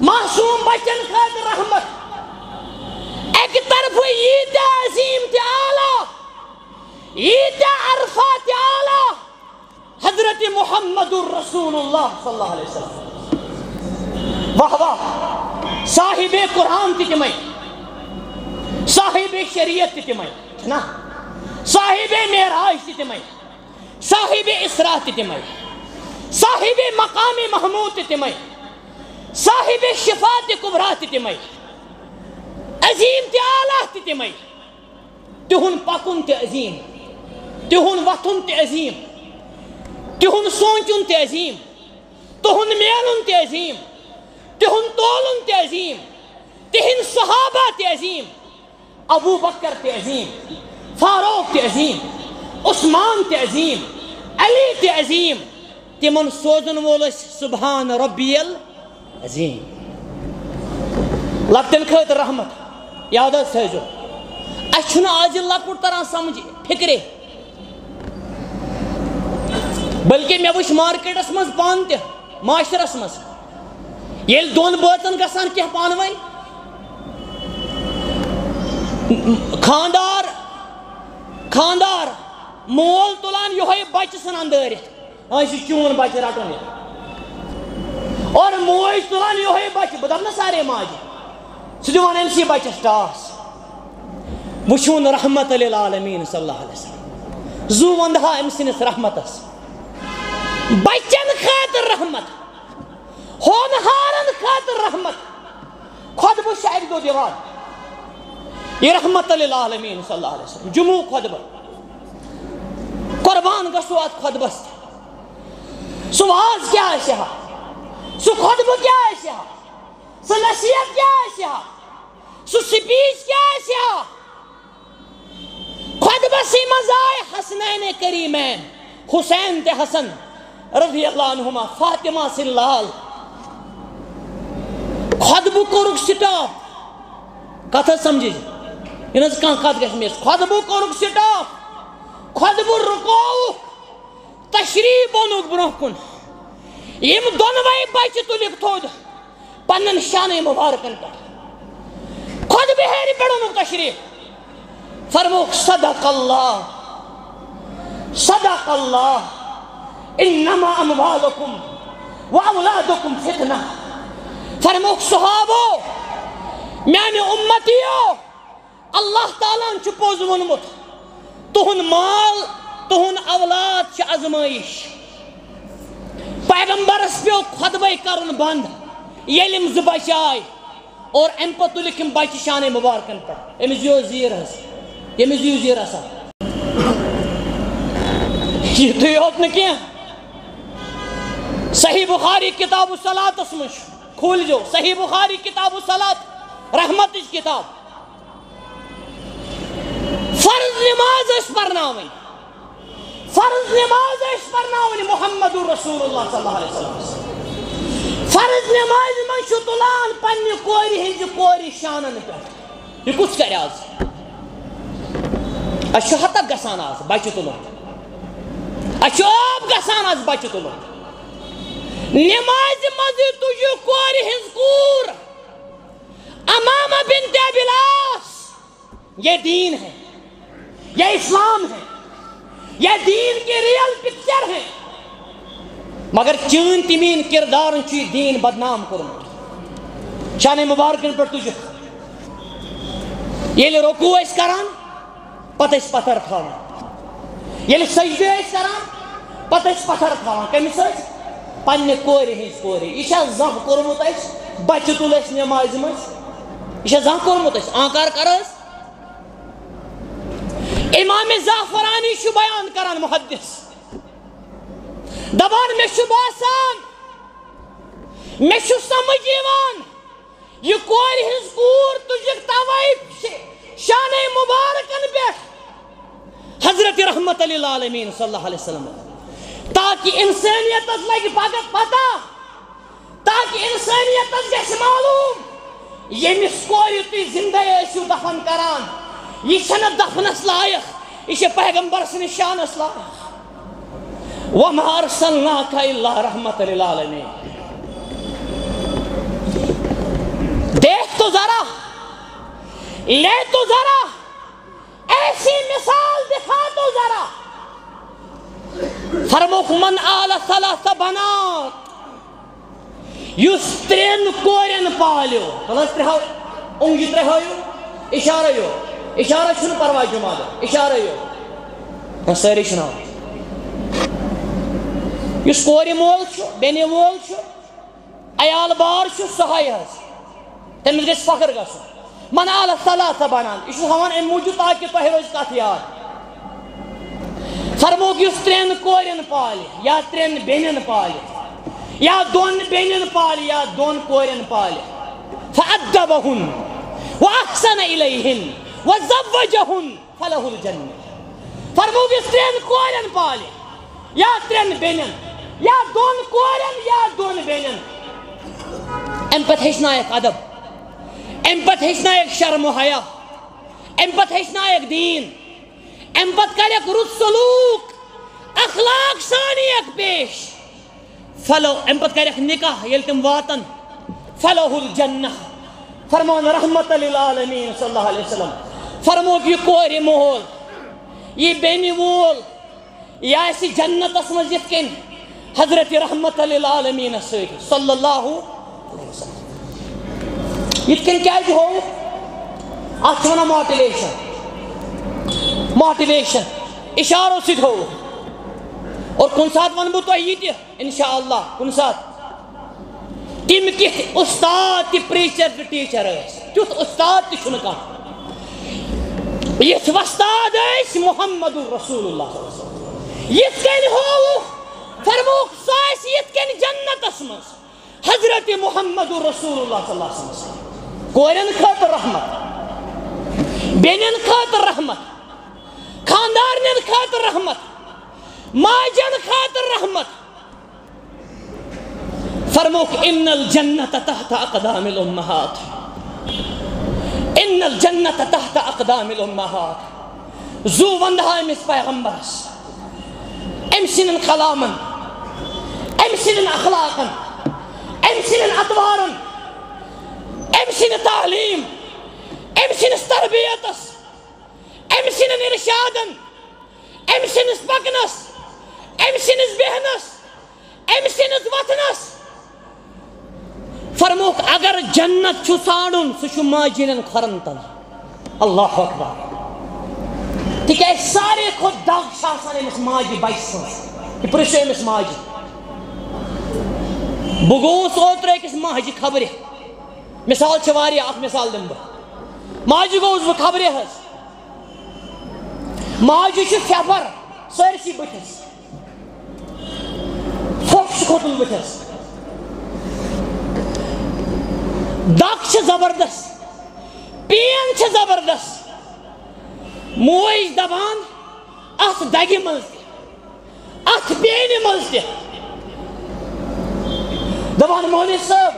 معصوم بچن خٲطرٕ رحمت۔ اکہِ طرفہٕ ییٖتیٛاہ عظیٖم تہِ اعلیٰ، ییٖتیٛاہ ارفع تہِ اعلیٰ، حضرت محمد رسول اللہ صلی اللہ علیہ وسلم۔ واہ واہ، صاحب قرآن تہِ تِمے، صاحب شریعت تہِ تِمے، چھُنا؟ صاحب معراج تہِ تِمے، صاحب اسراء تہِ تِمے، صاحب مقام محمود تہِ تِمے، صاحب شفاعت کبریٰ تہِ تِمے، عظیٖم تہِ اعلیٰ تہِ تِمے۔ تِہُنٛد پکُن تہِ عظیٖم، تِہُنٛد وۄتھُن تہِ عظیٖم، تِہُنٛد سونٛچُن تہِ عظیٖم، تِہُنٛد میلُن تہِ عظیٖم، تِہُنٛد تولُن تہِ عظیٖم، تِہِنٛدۍ صحابہ تہِ عظیٖم، ابو بکر تہِ عظیٖم، فاروق تہِ عظیٖم، عثمان تہِ عظیٖم، علی تہِ عظیٖم۔ تِمن سوزن وول ٲسۍ سبحان ربی العظیٖم۔ لۄکٹٮ۪ن خٲطرٕ رحمت، یاد حظ تھٲیزیو۔ اَسہِ چھُنہٕ آز یہِ لۄکُٹ تران سمجھ، فکرے۔ بلکہ مےٚ وٕچھ مارکیٹس منٛز پانہٕ تہِ، معاشرس منٛز، ییٚلہِ دۄن بٲژن گژھان کینٛہہ پانہٕ ؤنۍ، خاندار، خاندار، مول تُلان یِہوٚے بچہٕ ژھٕنان دٲرِتھ، "آ، یہِ چھُ چون بچہٕ، رٹُن یہِ۔" اور موج تُلان یِہوٚے بچہٕ، بہٕ دپہٕ نہ سارے ماجہِ، سُہ دِوان أمۍ سٕے بچس ٹاس۔ وٕچھُن رحمت للعالمین صلی اللہ علیہ وسلم، زُو وندہا أمۍ سٕنٛدِس رحمتس۔ بچن خٲطرٕ رحمت، ہونہارن خٲطرٕ رحمت۔ خطبہٕ چھُ اَکہِ دۄہ دِوان۔ یہِ رحمت للعالمین صلی اللہ علیہ وسلم، جمعہ خطبہٕ۔ قربان گژھو اَتھ خطبس تہِ۔ سُہ واز کیٛاہ آسہِ ہا؟ سُہ خطبہٕ کیٛاہ آسہِ ہا؟ سُہ نصیحت کیٛاہ آسہِ ہا؟ سُہ سپیچ کیٛاہ آسہِ ہا؟ خطبسٕے منٛز آے حسنین کریمین، حسین تہٕ حسن رضی اللہ عنہما، فاطمہ سٕنٛدۍ لال۔ خطبہٕ کوٚرُکھ سٹاپ۔ کتھ حظ سمجھِج؟ یہِ نہٕ حظ کانٛہہ کتھ گژھِ مِس۔ خطبہٕ کوٚرُکھ سٹاپ۔ خطبہٕ رُکووُکھ۔ تشریف اوٚنُکھ برونٛہہ کُن۔ یِم دۄنوَے بچہٕ تُلِکھ تھوٚد پننٮ۪ن شانَے مُبارکن پٮ۪ٹھ۔ خطبہٕ ہیٚرِ پٮ۪ٹھ اوٚنُکھ تشریف۔ فرمووُکھ، "صدق اللہ، صدق اللہ، انما اموالکم و اولادکم فتنہ۔" فرمووُکھ، "صحابو، میانہِ اُمتیو، اللہ تعالیٰ ہن چھُ پوٚز ووٚنمُت، تُہُنٛد مال، تُہُنٛد اولاد چھِ آزمٲیِش۔" پیغمبرس پیوٚو خطبے کرُن بنٛد، ییٚلہِ یِم زٕ بچہٕ آے اور امہِ پتہٕ تُلِکھ یِم بچہٕ شانَے مُبارکن پٮ۪ٹھ۔ أمِس یہِ اوس زیٖر حظ، ییٚمِس یہِ زیٖر آسان۔ یِتُے یوت نہٕ کینٛہہ، صحیح بخاری کتاب الصلاتس منٛز چھُ، کھوٗلۍ زیو صحیح بخاری کتاب الصلات، رحمتٕچ کتاب۔ فرض نماز ٲسۍ پرناوٕنۍ، فرض نماز ٲسۍ پرناوٕنۍ محمد رسول اللہ صلی اللہ علیہ وسلم۔ فرض نمازِ منٛز چھُ تُلان پننہِ کورِ ہٕنٛزِ کورِ شانن پٮ۪ٹھ۔ یہِ کُس کرِ آز؟ اَسہِ چھُ ہتک گژھان آز بچہٕ تُلُن، اَسہِ چھُ عٲب گژھان آز بچہٕ تُلُن۔ نمازِ منٛزٕے تُجہِ کورِ ہٕنٛز کوٗر امامہ بنت ابی العاص۔ یہ دین ہے، یہ اسلام ہے، یہ دین کی ریئل پکچر ہے۔ مگر چٲنۍ تہٕ میٲنۍ کردارن چھُ یہِ دین بدنام کوٚرمُت۔ شانہ مبارکن پٮ۪ٹھ تُجہِ۔ ییٚلہِ رکوع ٲسۍ کران، پتہٕ ٲسۍ پتھر تھاوان۔ ییٚلہِ سجدٕ ٲسۍ کران، پتہٕ ٲسۍ پتھر تھاوان۔ کٔمِس ٲسۍ؟ پننہِ کورِ ہٕنٛز کورِ۔ یہِ چھا زانٛہہ کوٚرمُت اَسہِ؟ بچہِ تُل اَسہِ نمازِ منٛز۔ یہِ چھا زانٛہہ کوٚرمُت اَسہِ؟ آنکار کر ٲسۍ؟ امام زعفرانی چھُ بیان کران، محدث، دپان، مےٚ چھُ باسان، مےٚ چھُ سمجھ یِوان، یہِ کورِ ہٕنٛز کوٗر تُجِکھ توے شانہ مبارکن پٮ۪ٹھ حضرت رحمت للعالمین صلی اللہ علیہ وسلم، تاکہ انسانیتس لگہِ پگہ پتہ، تاکہ انسانیتس گژھِ معلوم، ییٚمِس کورِ تُہۍ زندے ٲسِو دفن کران، یہِ چھنہٕ دفنس لایق، یہِ چھِ پیغمبر سٕنٛدِس شانس لایق۔ وما ارسلناک الا رحمت للعالمین۔ دیکھ تو ذرا، لے تو ذرا، ایسی مثال دکھا تو ذرا۔ فرموک، من آل ثلاث بنات، یُس ترٛٮ۪ن کورٮ۪ن پالیو۔ تُل حظ ترٛےٚ ہاو، اونٛگجہِ ترٛےٚ ہٲیِو، اِشارٕ یو، اِشارٕ چھُنہٕ پرواے جمعہ دۄہ، اِشارٕ یو۔ نہ، سٲری چھِنہٕ ہاوان۔ یُس کورِ مول چھُ، بیٚنہِ وول چھُ، عیال بار چھُ، سُہ ہاوِ حظ۔ تٔمِس گژھِ فخر گژھُن۔ من آل ثلاث بنات، یہِ چھُ ہاوان اَمہِ موٗجوٗب تاکہِ تۄہہِ روزِ کَتھ یاد۔ فرمووُکھ، یُس ترٛٮ۪ن کورٮ۪ن پالہِ، یا ترٛٮ۪ن بیٚنٮ۪ن پالہِ، یا دۄن بیٚنٮ۪ن پالہِ، یا دۄن کورٮ۪ن پالہِ، فأدبہن وأحسن إليهن وزوجهن فلہ الجنہ۔ فرمووُکھ، یُس ترٛٮ۪ن کورٮ۪ن پالہِ، یا ترٛٮ۪ن بیٚنٮ۪ن، یا دۄن کورٮ۪ن، یا دۄن بیٚنٮ۪ن، اَمہِ پتہٕ ہیٚچھنایَکھ ادب، اَمہِ پتہٕ ہیٚچھنایَکھ شرم و حیا، اَمہِ پتہٕ ہیٚچھنایَکھ دیٖن، اَمہِ پتہٕ کَرٮ۪کھ رُت سلوٗک، اخلاق سان یِیَکھ پیش۔ فلو، اَمہِ پتہٕ کَرٮ۪کھ نکاح، ییٚلہِ تِم واتن، فلہ الجنہ۔ فرمان رحمت للعالمین صلی اللہ علیہ وسلم۔ فرمووُکھ، یہِ کورِ مول، یہِ بیٚنہِ وول، یہِ آسہِ جنتس منٛز یِتھ کٔنۍ حضرت رحمت للعالمینس سۭتۍ صلی اللہ علیہ وسلم۔ یِتھ کٔنۍ کیٛازِ ہووُکھ؟ اَتھ چھِ وَنان motivation۔ Motivation، اِشارو سۭتۍ ہووُکھ۔ اور کُنہِ ساتہٕ وَنہٕ بہٕ تۄہہِ یہِ تہِ، انشاءاللہ کُنہِ ساتہٕ، تِم کِتھ اُستاد تہِ، پریچر تہٕ ٹیچر ٲسۍ، تیُتھ اُستاد تہِ چھُنہٕ کانٛہہ۔ یِتھ وۄستاد ٲسۍ محمد رسول اللہ صلی اللہ علیہ وسلم۔ یِتھ کٔنۍ ہووُکھ، فرمووُکھ، سُہ آسہِ یِتھ کٔنۍ جنتس منٛز حضرت محمد رسول اللہ صلی اللہ علیہ وسلم۔ کورٮ۪ن خٲطرٕ رحمت، بیٚنٮ۪ن خٲطرٕ رحمت، خاندارنٮ۪ن خٲطرٕ رحمت، ماجن خٲطرٕ رحمت۔ فرمووُکھ، ان الجنت تحت اقدام الامہات۔ ان الجنت تحت اقدام الامہات۔ زُو وندہا أمِس پیغمبرس، أمۍ سٕنٛدٮ۪ن کلامن، أمۍ سٕنٛدٮ۪ن اخلاقن، أمۍ سٕنٛدٮ۪ن اطوارن، أمۍ سٕنٛدِ تعلیٖم، أمۍ سٕنٛدِس تربیتس، أمۍ سٕنٛدٮ۪ن ارشادن، أمۍ سٕنٛدِس پکنس، أمۍ سٕنٛدِس بیہنس، أمۍ سٕنٛدِس وۄتھنس۔ فرمووُکھ، اگر جنت چھُ ژھانڈُن، سُہ چھُ ماجہِ ہٕنٛدٮ۪ن کھۄرن تل۔ اللہ اکبر۔ تِکیازِ ساروی کھۄتہٕ دگ چھِ آسان أمِس ماجہِ بچہِ سٕنٛز۔ یہِ پرژھِو أمِس ماجہِ۔ بہٕ گوٚوُس اوترٕ أکِس ماجہِ خبرِ۔ مثال چھِ واریاہ، اکھ مثال دِمہٕ بہٕ۔ ماجہِ گوٚوُس بہٕ خبرِ حظ۔ ماجہِ چھُ پھٮ۪پھر سٲرسٕے بٕتھِس۔ پھۄکھ چھُ کھوٚتمُت بٕتھِس۔ دگ چھِ زبردست، پین چھِ زبردست۔ موج دپان، اتھ دگہِ منٛز تہِ، اتھ پینہِ منٛز تہِ۔ دپان، مولوی صٲب،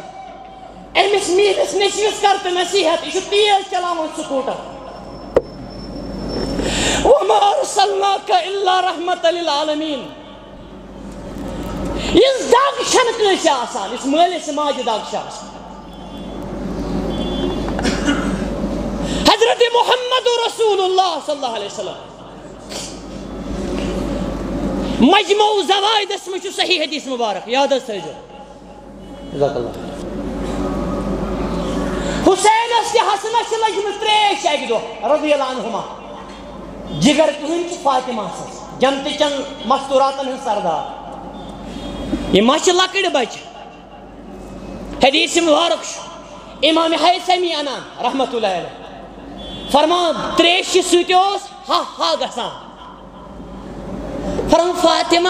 أمِس میٖٹھِس نیٚچوِس کر تہٕ نصیحت، یہِ چھُ تیز چلاوان سکوٹر۔ وما ارسلناک الا رحمت للعالمین۔ یِژھ دگ چھنہٕ کٲنٛسہِ آسان، یُس مٲلِس ماجہِ دگ چھِ آسان۔ حضرت محمد رسول اللہ صلی اللہ علیہ وسلم، مجمع الزوائدس منٛز چھُ صحیح حدیث مبارک، یاد حظ تھٲیزیو۔ جزاک اللہ۔ حسینس تہِ حسنس چھِ لٔجمٕژ تریش اکہِ دۄہ، رضی اللہ عنہما۔ جگر کٕہٕنۍ چھِ فاطمہ سٕنٛز، جنتہٕ چٮ۪ن مستوراتن ہٕنٛز سردار۔ یہِ ما چھِ لۄکٕٹۍ بچہِ؟ حدیث مبارک چھُ امام حیثمی انان رحمت اللہ علیہ، فرمان، تریشہِ سۭتۍ اوس ہا ہا گژھان۔ فرمان، فاطمہ،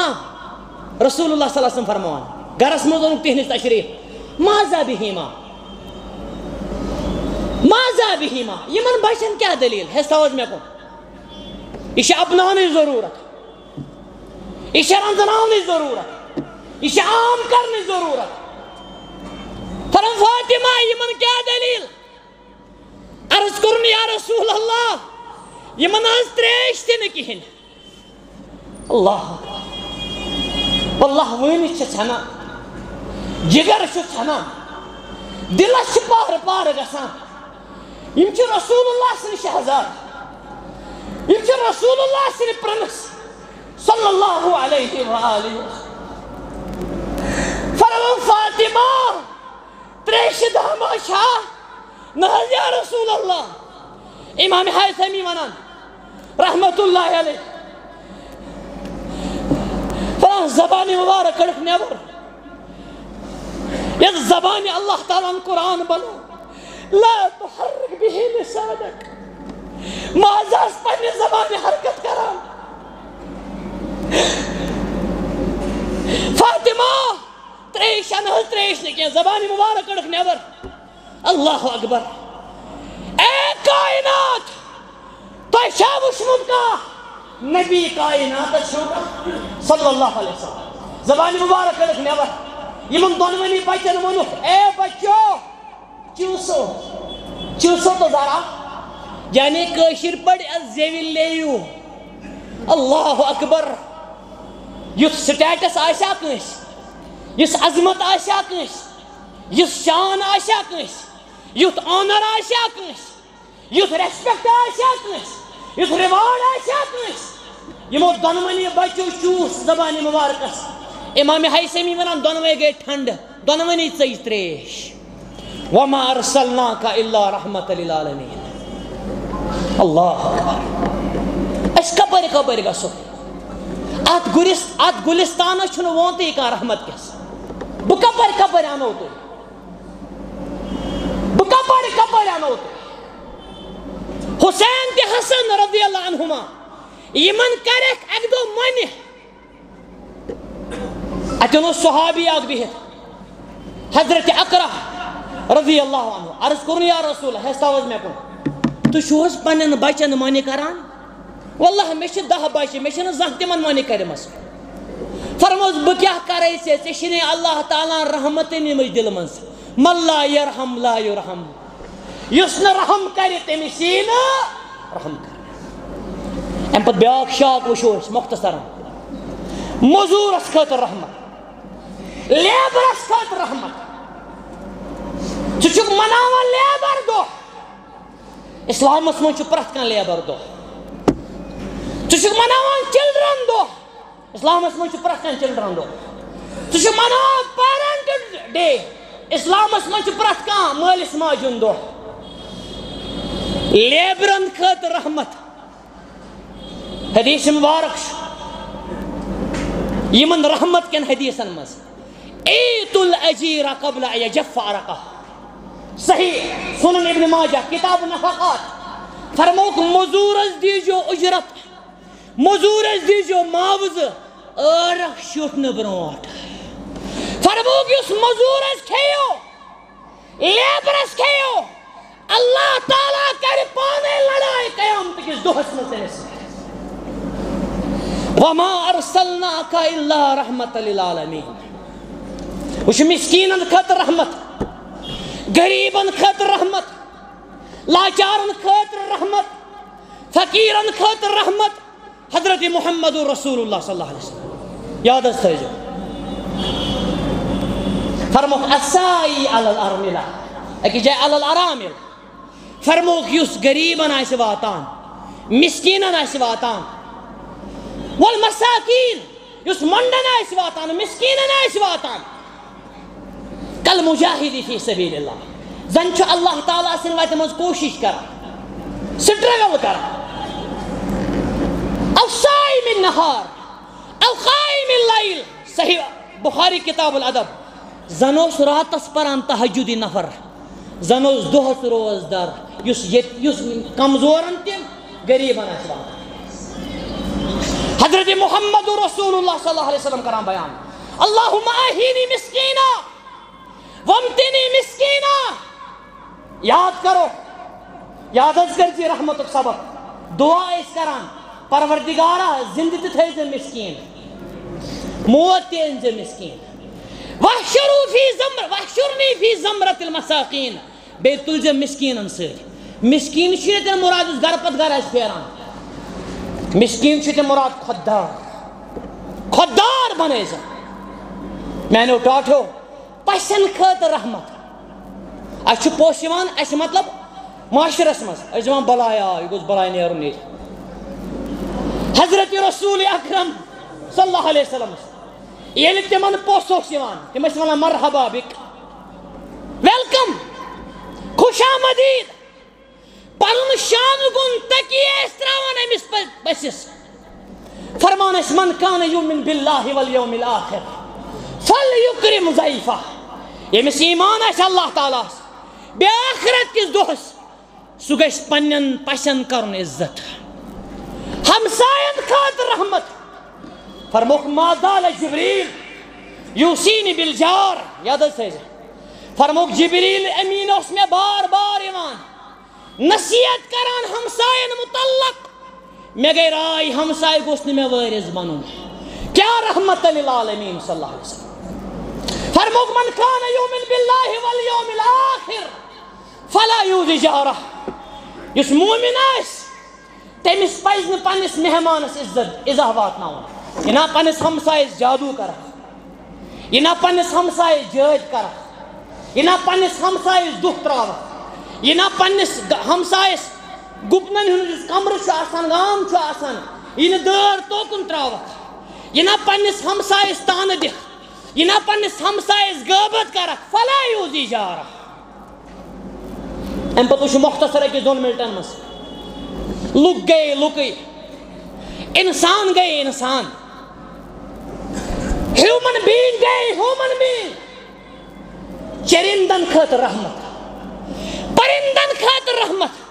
رسول اللہ صلی اللہ علیہ وسلم فرمان، گرس منٛز اوٚنُکھ تِہنٛدِس تشریف، ماذا بہما؟ ماذا بہما؟ یِمن بچن کیٛاہ دٔلیٖل؟ ہیٚس تھاو حظ مےٚ کُن۔ یہِ چھِ اپناونٕچ ضروٗرت، یہِ چھِ رنزناونٕچ ضروٗرت، یہِ چھِ عام کرنٕچ ضروٗرت۔ فرمان، فاطمہ، یِمن کیٛاہ دٔلیٖل؟ عرض کوٚرُن، یا رسول اللہ، یِمن ٲس تریش تہِ نہٕ کِہیٖنۍ۔ اللہ اکبر۔ واللہ وٲنِتھ چھِ ژھٮ۪نان، جگر چھُ ژھٮ۪نان، دِلس چھِ پارٕ پارٕ گژھان۔ یِم چھِ رسول اللہ سٕنٛدۍ شہزاد، یِم چھِ رسول اللہ سٕنٛدۍ پرنس صلی اللہ علیہ وآلہ وسلم۔ فرمان، فاطمہ، تریشہِ دامہ چھا؟ نہ حظ یا رسول اللہ۔ امام حیثمی ونان رحمت اللہ علیہ، فرمان، زبانہِ مبارک کڑکھ نٮ۪بر، یتھ زبانہِ اللہ تعالیٰ ہن قرآن بنو، لا تحرک بہ لسانک، مہ حظ آس پننہِ زبانہِ حرکت کران۔ فاطمہ، تریش نہ حظ، تریش نہٕ کینٛہہ، زبانہِ مبارک کڑکھ نٮ۪بر۔ اللہ اکبر۔ اے کائنات، تۄہہِ چھا وٕچھمُت کانٛہہ نبی کائناتس چھُو کانٛہہ؟ صلی اللہ علیہ وسلم۔ زبانہِ مبارک کڑکھ نٮ۪بر۔ یِمن دۄنوٕنی بچن ووٚنُکھ، اے بچو، چوٗسو، چوٗسو تو ذرا۔ یعنی کٲشِر پٲٹھۍ، زیوِ لیو۔ اللہ اکبر۔ یُتھ سٹیٹس آسہِ ہا کٲنٛسہِ، یُس عظمت آسہِ ہا کٲنٛسہِ، یُس شان آسہِ ہا کٲنٛسہِ، یُتھ آنر آسہِ ہا کٲنٛسہِ، یُتھ ریسپیکٹ آسہِ ہا کٲنٛسہِ، یُتھ ریوارڈ آسہِ ہا کٲنٛسہِ، یِمو دۄنوٕنی بچو چوٗس زبانہِ مبارکس۔ امام حیثمی ونان، دۄنوَے گٔے ٹھنڈٕ، دۄنوٕنی ژٔج تریش۔ وما ارسلناک الا رحمت للعالمین۔ اللہ اکبر۔ أسۍ کپٲرۍ کپٲرۍ گژھو؟ اتھ گُلس-، اتھ گُلستانس چھُنہٕ وونتٕے کانٛہہ رحمت کِس۔ بہٕ کپٲرۍ کپٲرۍ انو تُہۍ؟ بہٕ کپٲرۍ کپٲرۍ انو تُہۍ؟ حسین تہٕ حسن رضی اللہ عنہما، یِمن کرکھ اکہِ دۄہ مۄنہِ۔ اتٮ۪ن اوس صحابی اکھ بِہِتھ، حضرت اقرع رضی اللہ عنہ۔ عرض کوٚرُن، یا رسول، ہیٚس تھاو حظ مےٚ کُن، تُہۍ چھِو حظ پننٮ۪ن بچن مۄنہِ کران؟ واللہ، مےٚ چھِ دَہ بچہِ، مےٚ چھِنہٕ زانٛہہ تِمن مۄنہِ کٔرمٕژ۔ فرموس، بہٕ کیٛاہ کرے ژےٚ؟ ژےٚ چھِنہٕ اللہ تعالیٰ ہن رحمتٕے نِمٕژ دِلہٕ منٛز۔ من لا یرحم لا یرحم۔ یُس نہٕ رحم کرِ، تٔمِس یی نہٕ رحم کرنہٕ۔ اَمہِ پتہٕ بیٛاکھ شاخ وٕچھو أسۍ مختصرا۔ مزوٗرس خٲطرٕ رحمت، لیبرس خٲطرٕ رحمت۔ ژٕ چھُکھ مناوان لیبر دۄہ، اسلامس منٛز چھُ پرٛٮ۪تھ کانٛہہ لیبر دۄہ۔ ژٕ چھُکھ مناوان چلڈرن دۄہ، اسلامس منٛز چھُ پرٛٮ۪تھ کانٛہہ چلڈرن دۄہ۔ ژٕ چھُکھ مناوان پیرنٹ ڈے، اسلامس منٛز چھُ پرٛٮ۪تھ کانٛہہ مٲلِس ماجہِ ہُنٛد دۄہ۔ لیبرن خٲطرٕ رحمت، حدیث مبارک چھُ یِمن رحمت کٮ۪ن حدیثن منٛز، ایت الاجیر قبل ان یجف عرقہ۔ صحیح سنن ابن ماجہ، کتاب نفقات، فرمووُکھ، مزوٗرس دیٖزیو اجرت، مزوٗرس دیٖزیو معاوضہٕ عٲرق شیوٗٹھنہٕ برونٛٹھ۔ فرمووُکھ، یُس مزوٗرس کھیٚیو، لیبرس کھیٚیو، اللہ تعالیٰ کرِ پانے لڑاے قیامت کِس دۄہس منٛز تٔمِس سۭتۍ۔ وما ارسلناک الا رحمت للعالمین۔ وٕچھ، مسکیٖنن خٲطرٕ رحمت، غریٖبن خٲطرٕ رحمت، لاچارن خٲطرٕ رحمت، فقیرن خٲطرٕ رحمت۔ حضرت محمد رسول اللہ صلی اللہ علیہ وسلم۔ یاد حظ تھٲیزیو۔ فرموک الساعی علی الارملہ، أکِس جایہِ علی الارامل۔ فرموک یُس غریٖبن آسہِ واتان، مسکیٖنن آسہِ واتان، والمساکین، یُس مۄنڈن آسہِ واتان، مسکیٖنن آسہِ واتان، کل مجاہدی فی سبیل اللہ، زن چھُ اللہ تعالیٰ سٕنٛدِ وتہِ منٛز کوٗشش کران، سٹرگل کران۔ او صائم النہار، او قائم اللیل۔ صحیح بخاری کتاب الادب، زن اوس راتس پران تہجدی نفر، زن اوس دۄہس روزدار، یُس ییٚتہِ، یُس کمزورن تہِ غریٖبن آسہِ واتان۔ حضرت محمد رسول اللہ صلی اللہ علیہ وسلم کران بیان، اللہم احینی مسکینا وامتنی مسکینا۔ یاد کرو، یاد حظ کٔرزِ رحمتُک سبق۔ دعا ٲسۍ کران، پروردگارا، زندٕ تہِ تھٲیزِ مسکین، موت تہِ أنۍ زِ مسکین۔ واحشروا فی زمر، واحشرنی فی زمرۃ المساکین، بیٚیہِ تُلزِ مسکینن سۭتۍ۔ مسکین چھُ ییٚتٮ۪ن مراد یُس گرٕ پتہٕ گرٕ آسہِ پھیران۔ مسکین چھُ ییٚتٮ۪ن مراد خۄددار، خۄددار بنٲیزِ۔ میانیو ٹاٹھیو، پسن خٲطرٕ رحمت۔ اسہِ چھُ پوٚژھ یِوان، اسہِ مطلب معاشرس منٛز، أسۍ دِوان بلاے، آ، یہِ گوٚژھ بلاے نیرُن ییٚتہِ۔ حضرت رسول اکرم صلی اللہ علیہ وسلم، ییٚلہِ تِمن پوٚژھ اوس یِوان، تِم ٲسۍ ونان، مرحبا بک، ویلکم، خوش آمدید۔ پنُن شانہٕ گوٚن تکیے ٲسۍ تراوان أمِس پٔ-، پٔژھِس۔ فرمان ٲسۍ، من کان یؤمن باللہ والیوم الآخر فلیکرم ضیفہ۔ ییٚمِس ایمان آسہِ اللہ تعالیٰ ہس بیٚیہِ آخرت کِس دۄہس، سُہ گژھِ پننٮ۪ن پژھٮ۪ن کرُن عزت۔ ہمساین خٲطرٕ رحمت۔ فرموکھ، ما زال جبریل یوصینی بالجار۔ یاد حظ تھٲیزِ۔ فرموکھ، جبریل امین اوس مےٚ بار بار یِوان نصیحت کران ہمساین متعلق۔ مےٚ گٔے راے، ہمساے گوٚژھ نہٕ مےٚ وٲرِث بنُن۔ کیا رحمت للعالمین صلی اللہ علیہ وسلم۔ فرموکھ، من کان یؤمن باللہ والیوم الآخر فلا یؤذی جارہ۔ یُس مومن آسہِ، تٔمِس پزِ نہٕ پننِس مہمانس عزت، اِزاہ واتناوُن۔ یہِ نا پننِس ہمسایس جادو کرکھ، یہِ نا پننِس ہمسایس جٲدۍ کرکھ، یہِ نا پننِس ہمسایس دُکھ تراوکھ، یہِ نا پننِس گ-، ہمسایس گُپنن ہُنٛد یُس کمرٕ چھُ آسان، گام چھُ آسان، یہِ نہٕ دٲر توکُن تراوکھ، یہِ نا پننِس ہمسایس تانہٕ دِکھ، یہِ نا پننِس ہمسایس غٲبت کرکھ، فلا یؤذی جارہ۔ امہِ پتہٕ وٕچھو مختصر أکِس دۄن منٹن منٛز۔ لُکھ گٔے لُکٕے، انسان گٔے انسان، ہیومن بینگ گٔے ہیومن بینگ۔ چرندن خٲطرٕ رحمت، پرندن خٲطرٕ رحمت،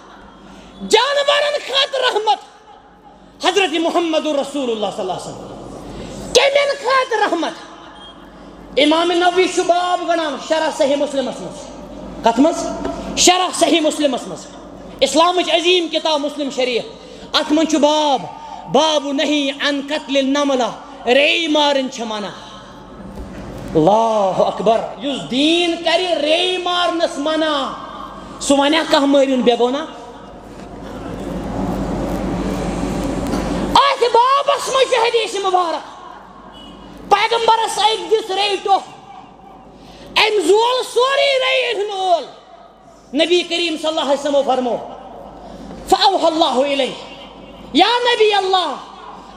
جانورن خٲطرٕ رحمت۔ حضرت محمد رسول اللہ صلی اللہ علیہ وسلم۔ کمن خٲطرٕ رحمت؟ امام نووی چھُ باب گنان شرح صحیح مسلمس منٛز۔ کتھ منٛز؟ شرح صحیح مسلمس منٛز۔ اسلامٕچ عظیم کتاب مسلم شریف۔ اتھ منٛز چھُ باب، باب نہی عن قتل النملہ، ریٚیہِ مارٕنۍ چھِ منع۔ اللہ اکبر۔ یُس دیٖن کرِ ریٚیہِ مارنس منع، سُہ ونیا کانٛہہ مٲرِو نہٕ بے گۄناہ؟ اتھ بابس منٛز چھُ حدیث مبارک، پیغمبرس أکۍ دِژ ریٚیہِ ٹوٚپھ، أمۍ زول سورُے ریٚیہِ ہُنٛد اول۔ نبی کریم صلی اللہ علیہ وسلم فرمو، فأوحى الله إليه، یا نبی اللہ،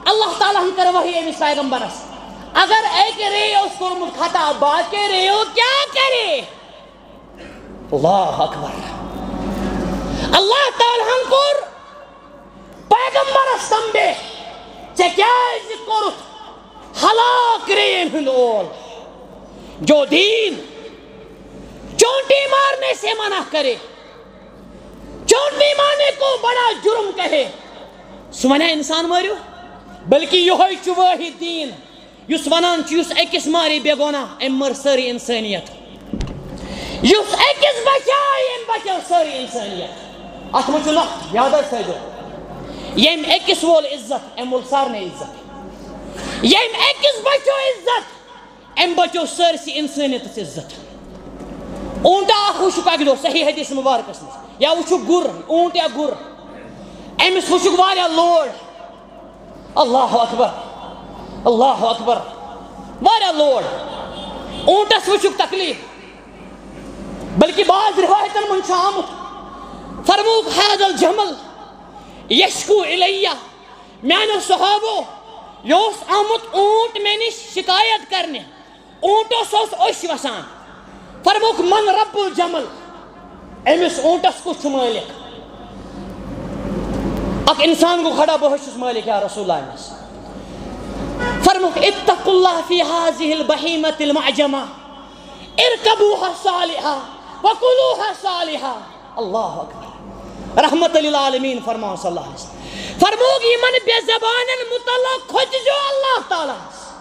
اللہ تعالیٰ ہن کٔر وحی أمِس پیغمبرس، اگر أکۍ ریٚیہِ اوس کوٚرمُت خطا، باقی ریٚیو کیٛاہ کرِ؟ اللہ اکبر۔ اللہ تعالیٰ ہن کوٚر پیغمبرس تنبیہ، ژےٚ کیٛازِ کوٚرُتھ ہلاک ریٚیَن ہُنٛد اول؟ جو دین چونٹی مارنے سے منع کرے، چونٹی مارنے کو بڑا جرم کہے، سُہ ونیا انسان مٲرِو؟ بلکہ یہوے چھُ وٲحد دین یُس ونان چھُ، یُس أکِس مارِ بے گۄناہ، أمۍ مٔر سٲرٕے انسٲنیت۔ یُس أکِس بچایہِ، أمۍ بچٲو سٲرٕے انسٲنیت۔ اتھ منٛز چھُ نقطہٕ، یاد حظ تھٲیزیو۔ ییٚمۍ أکِس وول عزت، أمۍ وول سارنٕے عزت۔ ییٚمۍ أکِس بچو عزت، أمۍ بچو سٲرسٕے انسٲنیتس عزت۔ اوٗنٹا اکھ وٕچھُکھ اکہِ دۄہ صحیح حدیث مبارکس منٛز، یا وٕچھُکھ گُر، اوٗنٹ یا گُر، أمِس وٕچھُکھ واریاہ لوڈ۔ اللہ اکبر، اللہ اکبر، واریاہ لوڈ۔ اونٹس وٕچھُکھ تکلیف، بلکہ بعض روایتن منٛز چھُ آمُت، فرمووُکھ، "هذا الجمل يشكو إلي"، میانیو صحابو، یہِ اوس آمُت اونٹ مےٚ نِش شکایت کرنہِ۔ اونٹ اوس، اوس اوٚش وسان۔ فرمووُکھ، "من رب الجمل"، أمِس اونٹس کُس چھُ مٲلِک؟ اکھ انسان گوٚو کھڑا، "بہٕ حظ چھُس مٲلِک یا رسول اللہ"۔ أمِس فرمووُکھ، "اتقوا الله في هذه البهيمة المعجمة، اركبوها صالحة وكلوها صالحة"۔ اللہ اکبر۔ رحمت للعالمین فرمان صلی اللہ علیہ وسلم۔ فرمووُکھ، یِمن بے زبانن متعلق کھوژِو اللہ تعالیٰ ہس۔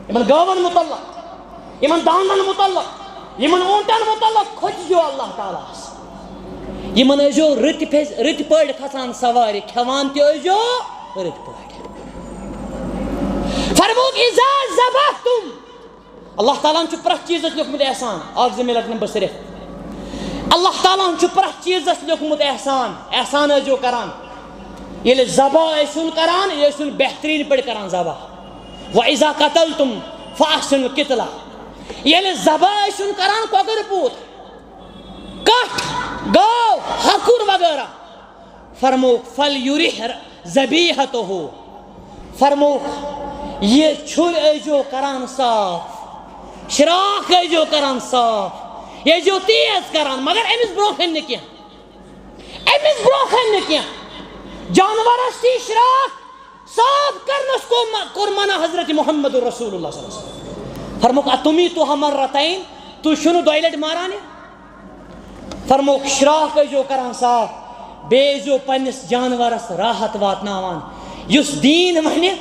یِمن گٲون متعلق، یِمن داندن متعلق، یِمن اونٹن متعلق کھوژِو اللہ تعالیٰ ہس۔ یِمن ٲسۍزیو رٕتۍ پھے-، رٕتۍ پٲٹھۍ کھسان سوارِ، کھٮ۪وان تہِ ٲسۍزیو رٕتۍ پٲٹھۍ۔ فرمووُکھ، "اذا ذبحتم"، اللہ تعالیٰ ہن چھُ پرٛٮ۪تھ چیٖزس لیوٚکھمُت احسان۔ اکھ زٕ منٹ نِمہٕ بہٕ صرف۔ اللہ تعالیٰ ہن چھُ پرٛٮ۪تھ چیٖزس لیوٚکھمُت احسان۔ احسان ٲسۍزیو کران۔ ییٚلہِ ذبح ٲسِوُن کران، یہِ ٲسِوُن بہتریٖن پٲٹھۍ کران ذبح۔ "وَإِذَا قَتَلْتُمْ فَأَحْسِنُوا الْقِتْلَةَ"، ییٚلہِ ذبح ٲسِوُن کران کۄکر پوٗت، کٹھ، گٲو، ہکُر وغیرہ، فرمووُکھ، "فَلْيُرِحْ ذَبِيحَتَهُ"، فرمووُکھ، یہِ چھُرۍ ٲسۍزیو کران صاف، شراکھ ٲسۍزیو کران صاف، یہِ ٲسۍزیو تیز کران، مگر أمِس برونٛہہ کنہِ نہٕ کینٛہہ۔ أمِس برونٛہہ کنہِ نہٕ کینٛہہ۔ جانورس تہِ شراکھ صاف کرنس کو م-، کوٚر منع حضرت محمد رسول اللہ صلی اللہ علیہ وسلم۔ فرمووُکھ، "أَتُمِيتُهَا مَرَّتَيْنِ"، تُہۍ چھِو نہٕ دۄیہِ لٹہِ ماران یہِ؟ فرمووُکھ، شراکھ ٲسۍزیو کران صاف، بیٚیہِ ٲسۍزیو پننِس جانورس راحت واتناوان۔ یُس دیٖن ونہِ،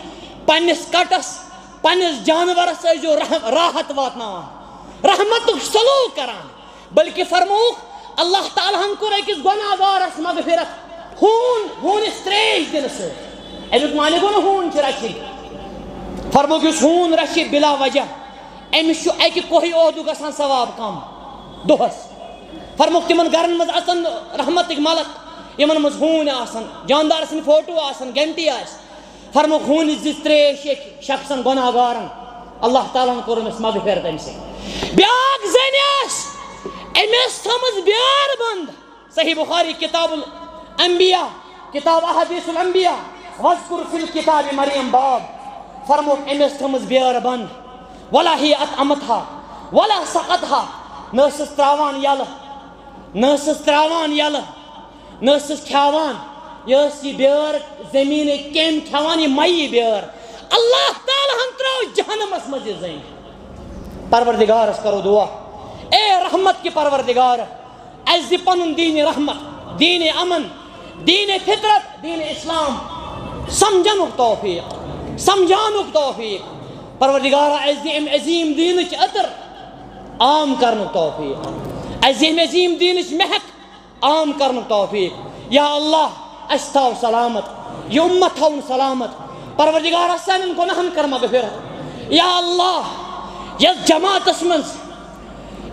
پننِس کٹس، پننِس جانورس ٲسۍزیو رح-، راحت واتناوان، رحمتُک سلوک کران۔ بلکہ فرمووُکھ، اللہ تعالیٰ ہن کوٚر أکِس گۄناہ گارس مغفرت ہوٗن، ہوٗنِس ترٛیش دِنہٕ سۭتۍ۔ اَمیُک معنی گوٚو نہٕ ہوٗن چھِ رچھِنۍ۔ فرمووُکھ، یُس ہوٗن رچھِ بلا وجہ، أمِس چھُ اَکہِ کوہہِ عہدُک گژھان ثواب کم دۄہس۔ فرمووُکھ، تِمن گرن منٛز اژن رحمتٕکۍ ملک، یِمن منٛز ہوٗنۍ آسن، جاندار سٕنٛدۍ فوٹو آسن، گھنٹی آسہِ۔ فرمووُکھ، ہوٗنِس دِژ ترٛیش أکۍ شخصن گۄناہ گارن، اللہ تعالیٰ ہن کوٚر أمِس مغفرت اَمہِ سۭتۍ۔ بیٛاکھ زٔنۍ ٲس، أمۍ ٲس تھٲومٕژ بیٛٲر بنٛد۔ صحیح بخاری، کتاب الانبیاء، کتاب احادیث الانبیاء، واذکر فی الکتاب مریم باب۔ فرمووُکھ، أمۍ ٲس تھٲومٕژ بیٛٲر بنٛد۔ ولا هي اطعمتها ولا سقتها، نہ ٲسٕس ترٛاوان یَلہٕ، نہ ٲسٕس ترٛاوان یَلہٕ، نہ ٲسٕس کھیاوان۔ یہِ ٲس یہِ بیٲر زٔمیٖنٕچ کیٚمۍ کھیاوان، یہِ مَیہِ بیٲر۔ اللہ تعالیٰ ہن ترٛٲو جہنمس منٛز یہِ زٔنۍ۔ پروردگارس کرو دعا، اے رحمت کہِ پروردگار، اَسہِ دِ پنُن دیٖنِ رحمت، دیٖنِ امن، دیٖنِ فطرت، دیٖنِ اسلام سمجھنُک توفیق، سمجھاونُک توفیق۔ پروردگارا، اَسہِ دِ اَمہِ عظیٖم دیٖنٕچ عطر عام کرنُک توفیق۔ اَسہِ دِ اَمہِ عظیٖم دیٖنٕچ مہک عام کرنُک توفیق۔ یا اللہ، اَسہِ تھاو سلامت، یہِ اُمت تھاوُن سلامت۔ پروردگارا، سانٮ۪ن گۄناہن کر مغفرت۔ یا اللہ، یَتھ جماعتس منٛز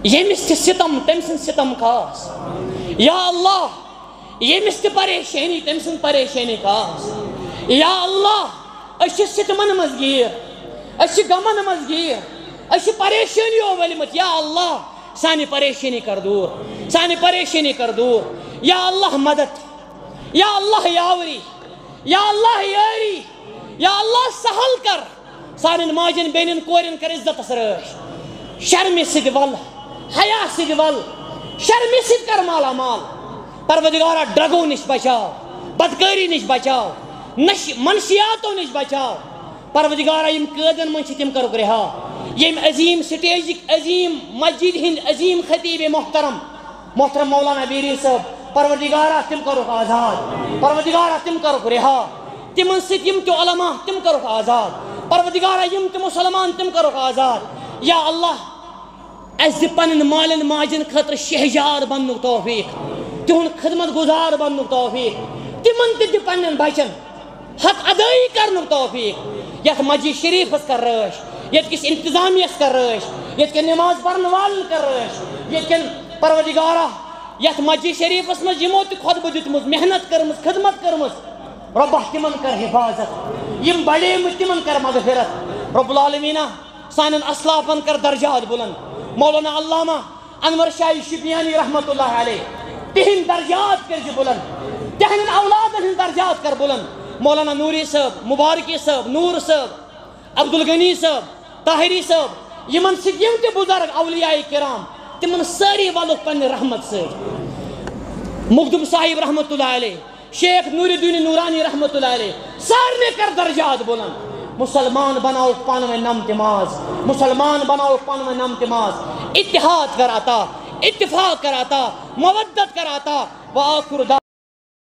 ییٚمِس تہِ ستم، تٔمۍ سٕنٛدۍ ستم کھاس۔ یا اللہ، ییٚمِس تہِ پریشٲنی، تٔمۍ سٕنٛز پریشٲنی کھاس۔ یا اللہ، أسۍ چھِ ستمن منٛز گیٖر، أسۍ چھِ غمن منٛز گیٖر، أسۍ چھِ پریشٲنیو ؤلمٕتۍ۔ یا اللہ، سانہِ پریشٲنی کر دوٗر، سانہِ پریشٲنی کر دوٗر۔ یا اللہ، مدد، یا اللہ، یاوری، یا اللہ، یٲری، یا اللہ، سہل کر۔ سانٮ۪ن ماجٮ۪ن، بیٚنٮ۪ن، کورٮ۪ن کر عزتس رٲچھ، شرمہِ سۭتۍ ول، حیا سۭتۍ ول، شرمہِ سۭتۍ کر مالا مال۔ پروردگارا، ڈرگو نِش بچاو، بدکٲری نِش بچاو، نش-، منشیاتو نِش بچاو۔ پروردگارا، یِم قٲدن منٛز چھِ، تِم کرُکھ رہا۔ ییٚمہِ عظیٖم سٹیجِک عظیٖم مسجد ہٕنٛدۍ عظیٖم خطیب محترم، محترم مولانا ویری صٲب، پروردگارا، تِم کرُکھ آزاد۔ پروردگارا، تِم کرُکھ رہا۔ تِمن سۭتۍ یِم تہِ علماء، تِم کرُکھ آزاد۔ پروردگارا، یِم تہِ مسلمان، تِم کرُکھ آزاد۔ یا اللہ، اَسہِ دِ پنٕنۍ مالٮ۪ن ماجٮ۪ن خٲطرٕ شہجار بننُک توفیق، تِہُنٛد خدمت گزار بننُک توفیق، تِمن تہِ دِ پننٮ۪ن بچن حق ادٲیی کرنُک توفیق۔ یتھ مسجد شریفس کر رٲچھ، ییٚتہِ کِس انتظامیہس کر رٲچھ، ییٚتہِ کٮ۪ن نماز پرن والن کر رٲچھ، ییٚتہِ کٮ۪ن، پروردگارا، یتھ مسجد شریفس منٛز یِمو تہِ خطبہٕ دیُتمُت، محنت کٔرمٕژ، خدمت کٔرمٕژ، رۄبا، تِمن کر حفاظت، یِم بڑیمٕتۍ، تِمن کر مغفرت۔ رب العالمینا، سانٮ۪ن اسلافن کر درجات بلند۔ مولانا علامہ انور شاہ شبیانی رحمت اللہ علیہ، تہنٛدۍ درجات کٔرۍ زِ بلند، تہنٛدٮ۪ن اولادن ہٕنٛدۍ درجات کر بلند۔ مولانا نوری صٲب، مبارکی صٲب، نور صٲب، عبدالغنی صٲب، طاہری صٲب، یِمن سۭتۍ یِم تہِ بزرگ اولیاء کرام، تِمن سٲری ولُکھ پننہِ رحمت سۭتۍ۔ مخدوم صاحب رحمت اللہ علیہ، شیخ نور الدین نورانی رحمت اللہ علیہ، سارنٕے کر درجات بلند۔ مسلمان بناوکھ پانہٕ ؤنۍ نم تہٕ ماز، مسلمان بناوکھ پانہٕ ؤنۍ نم تہٕ ماز۔ اتحاد کر عطا، اتفاق کر عطا، مودت کر عطا۔ وآخر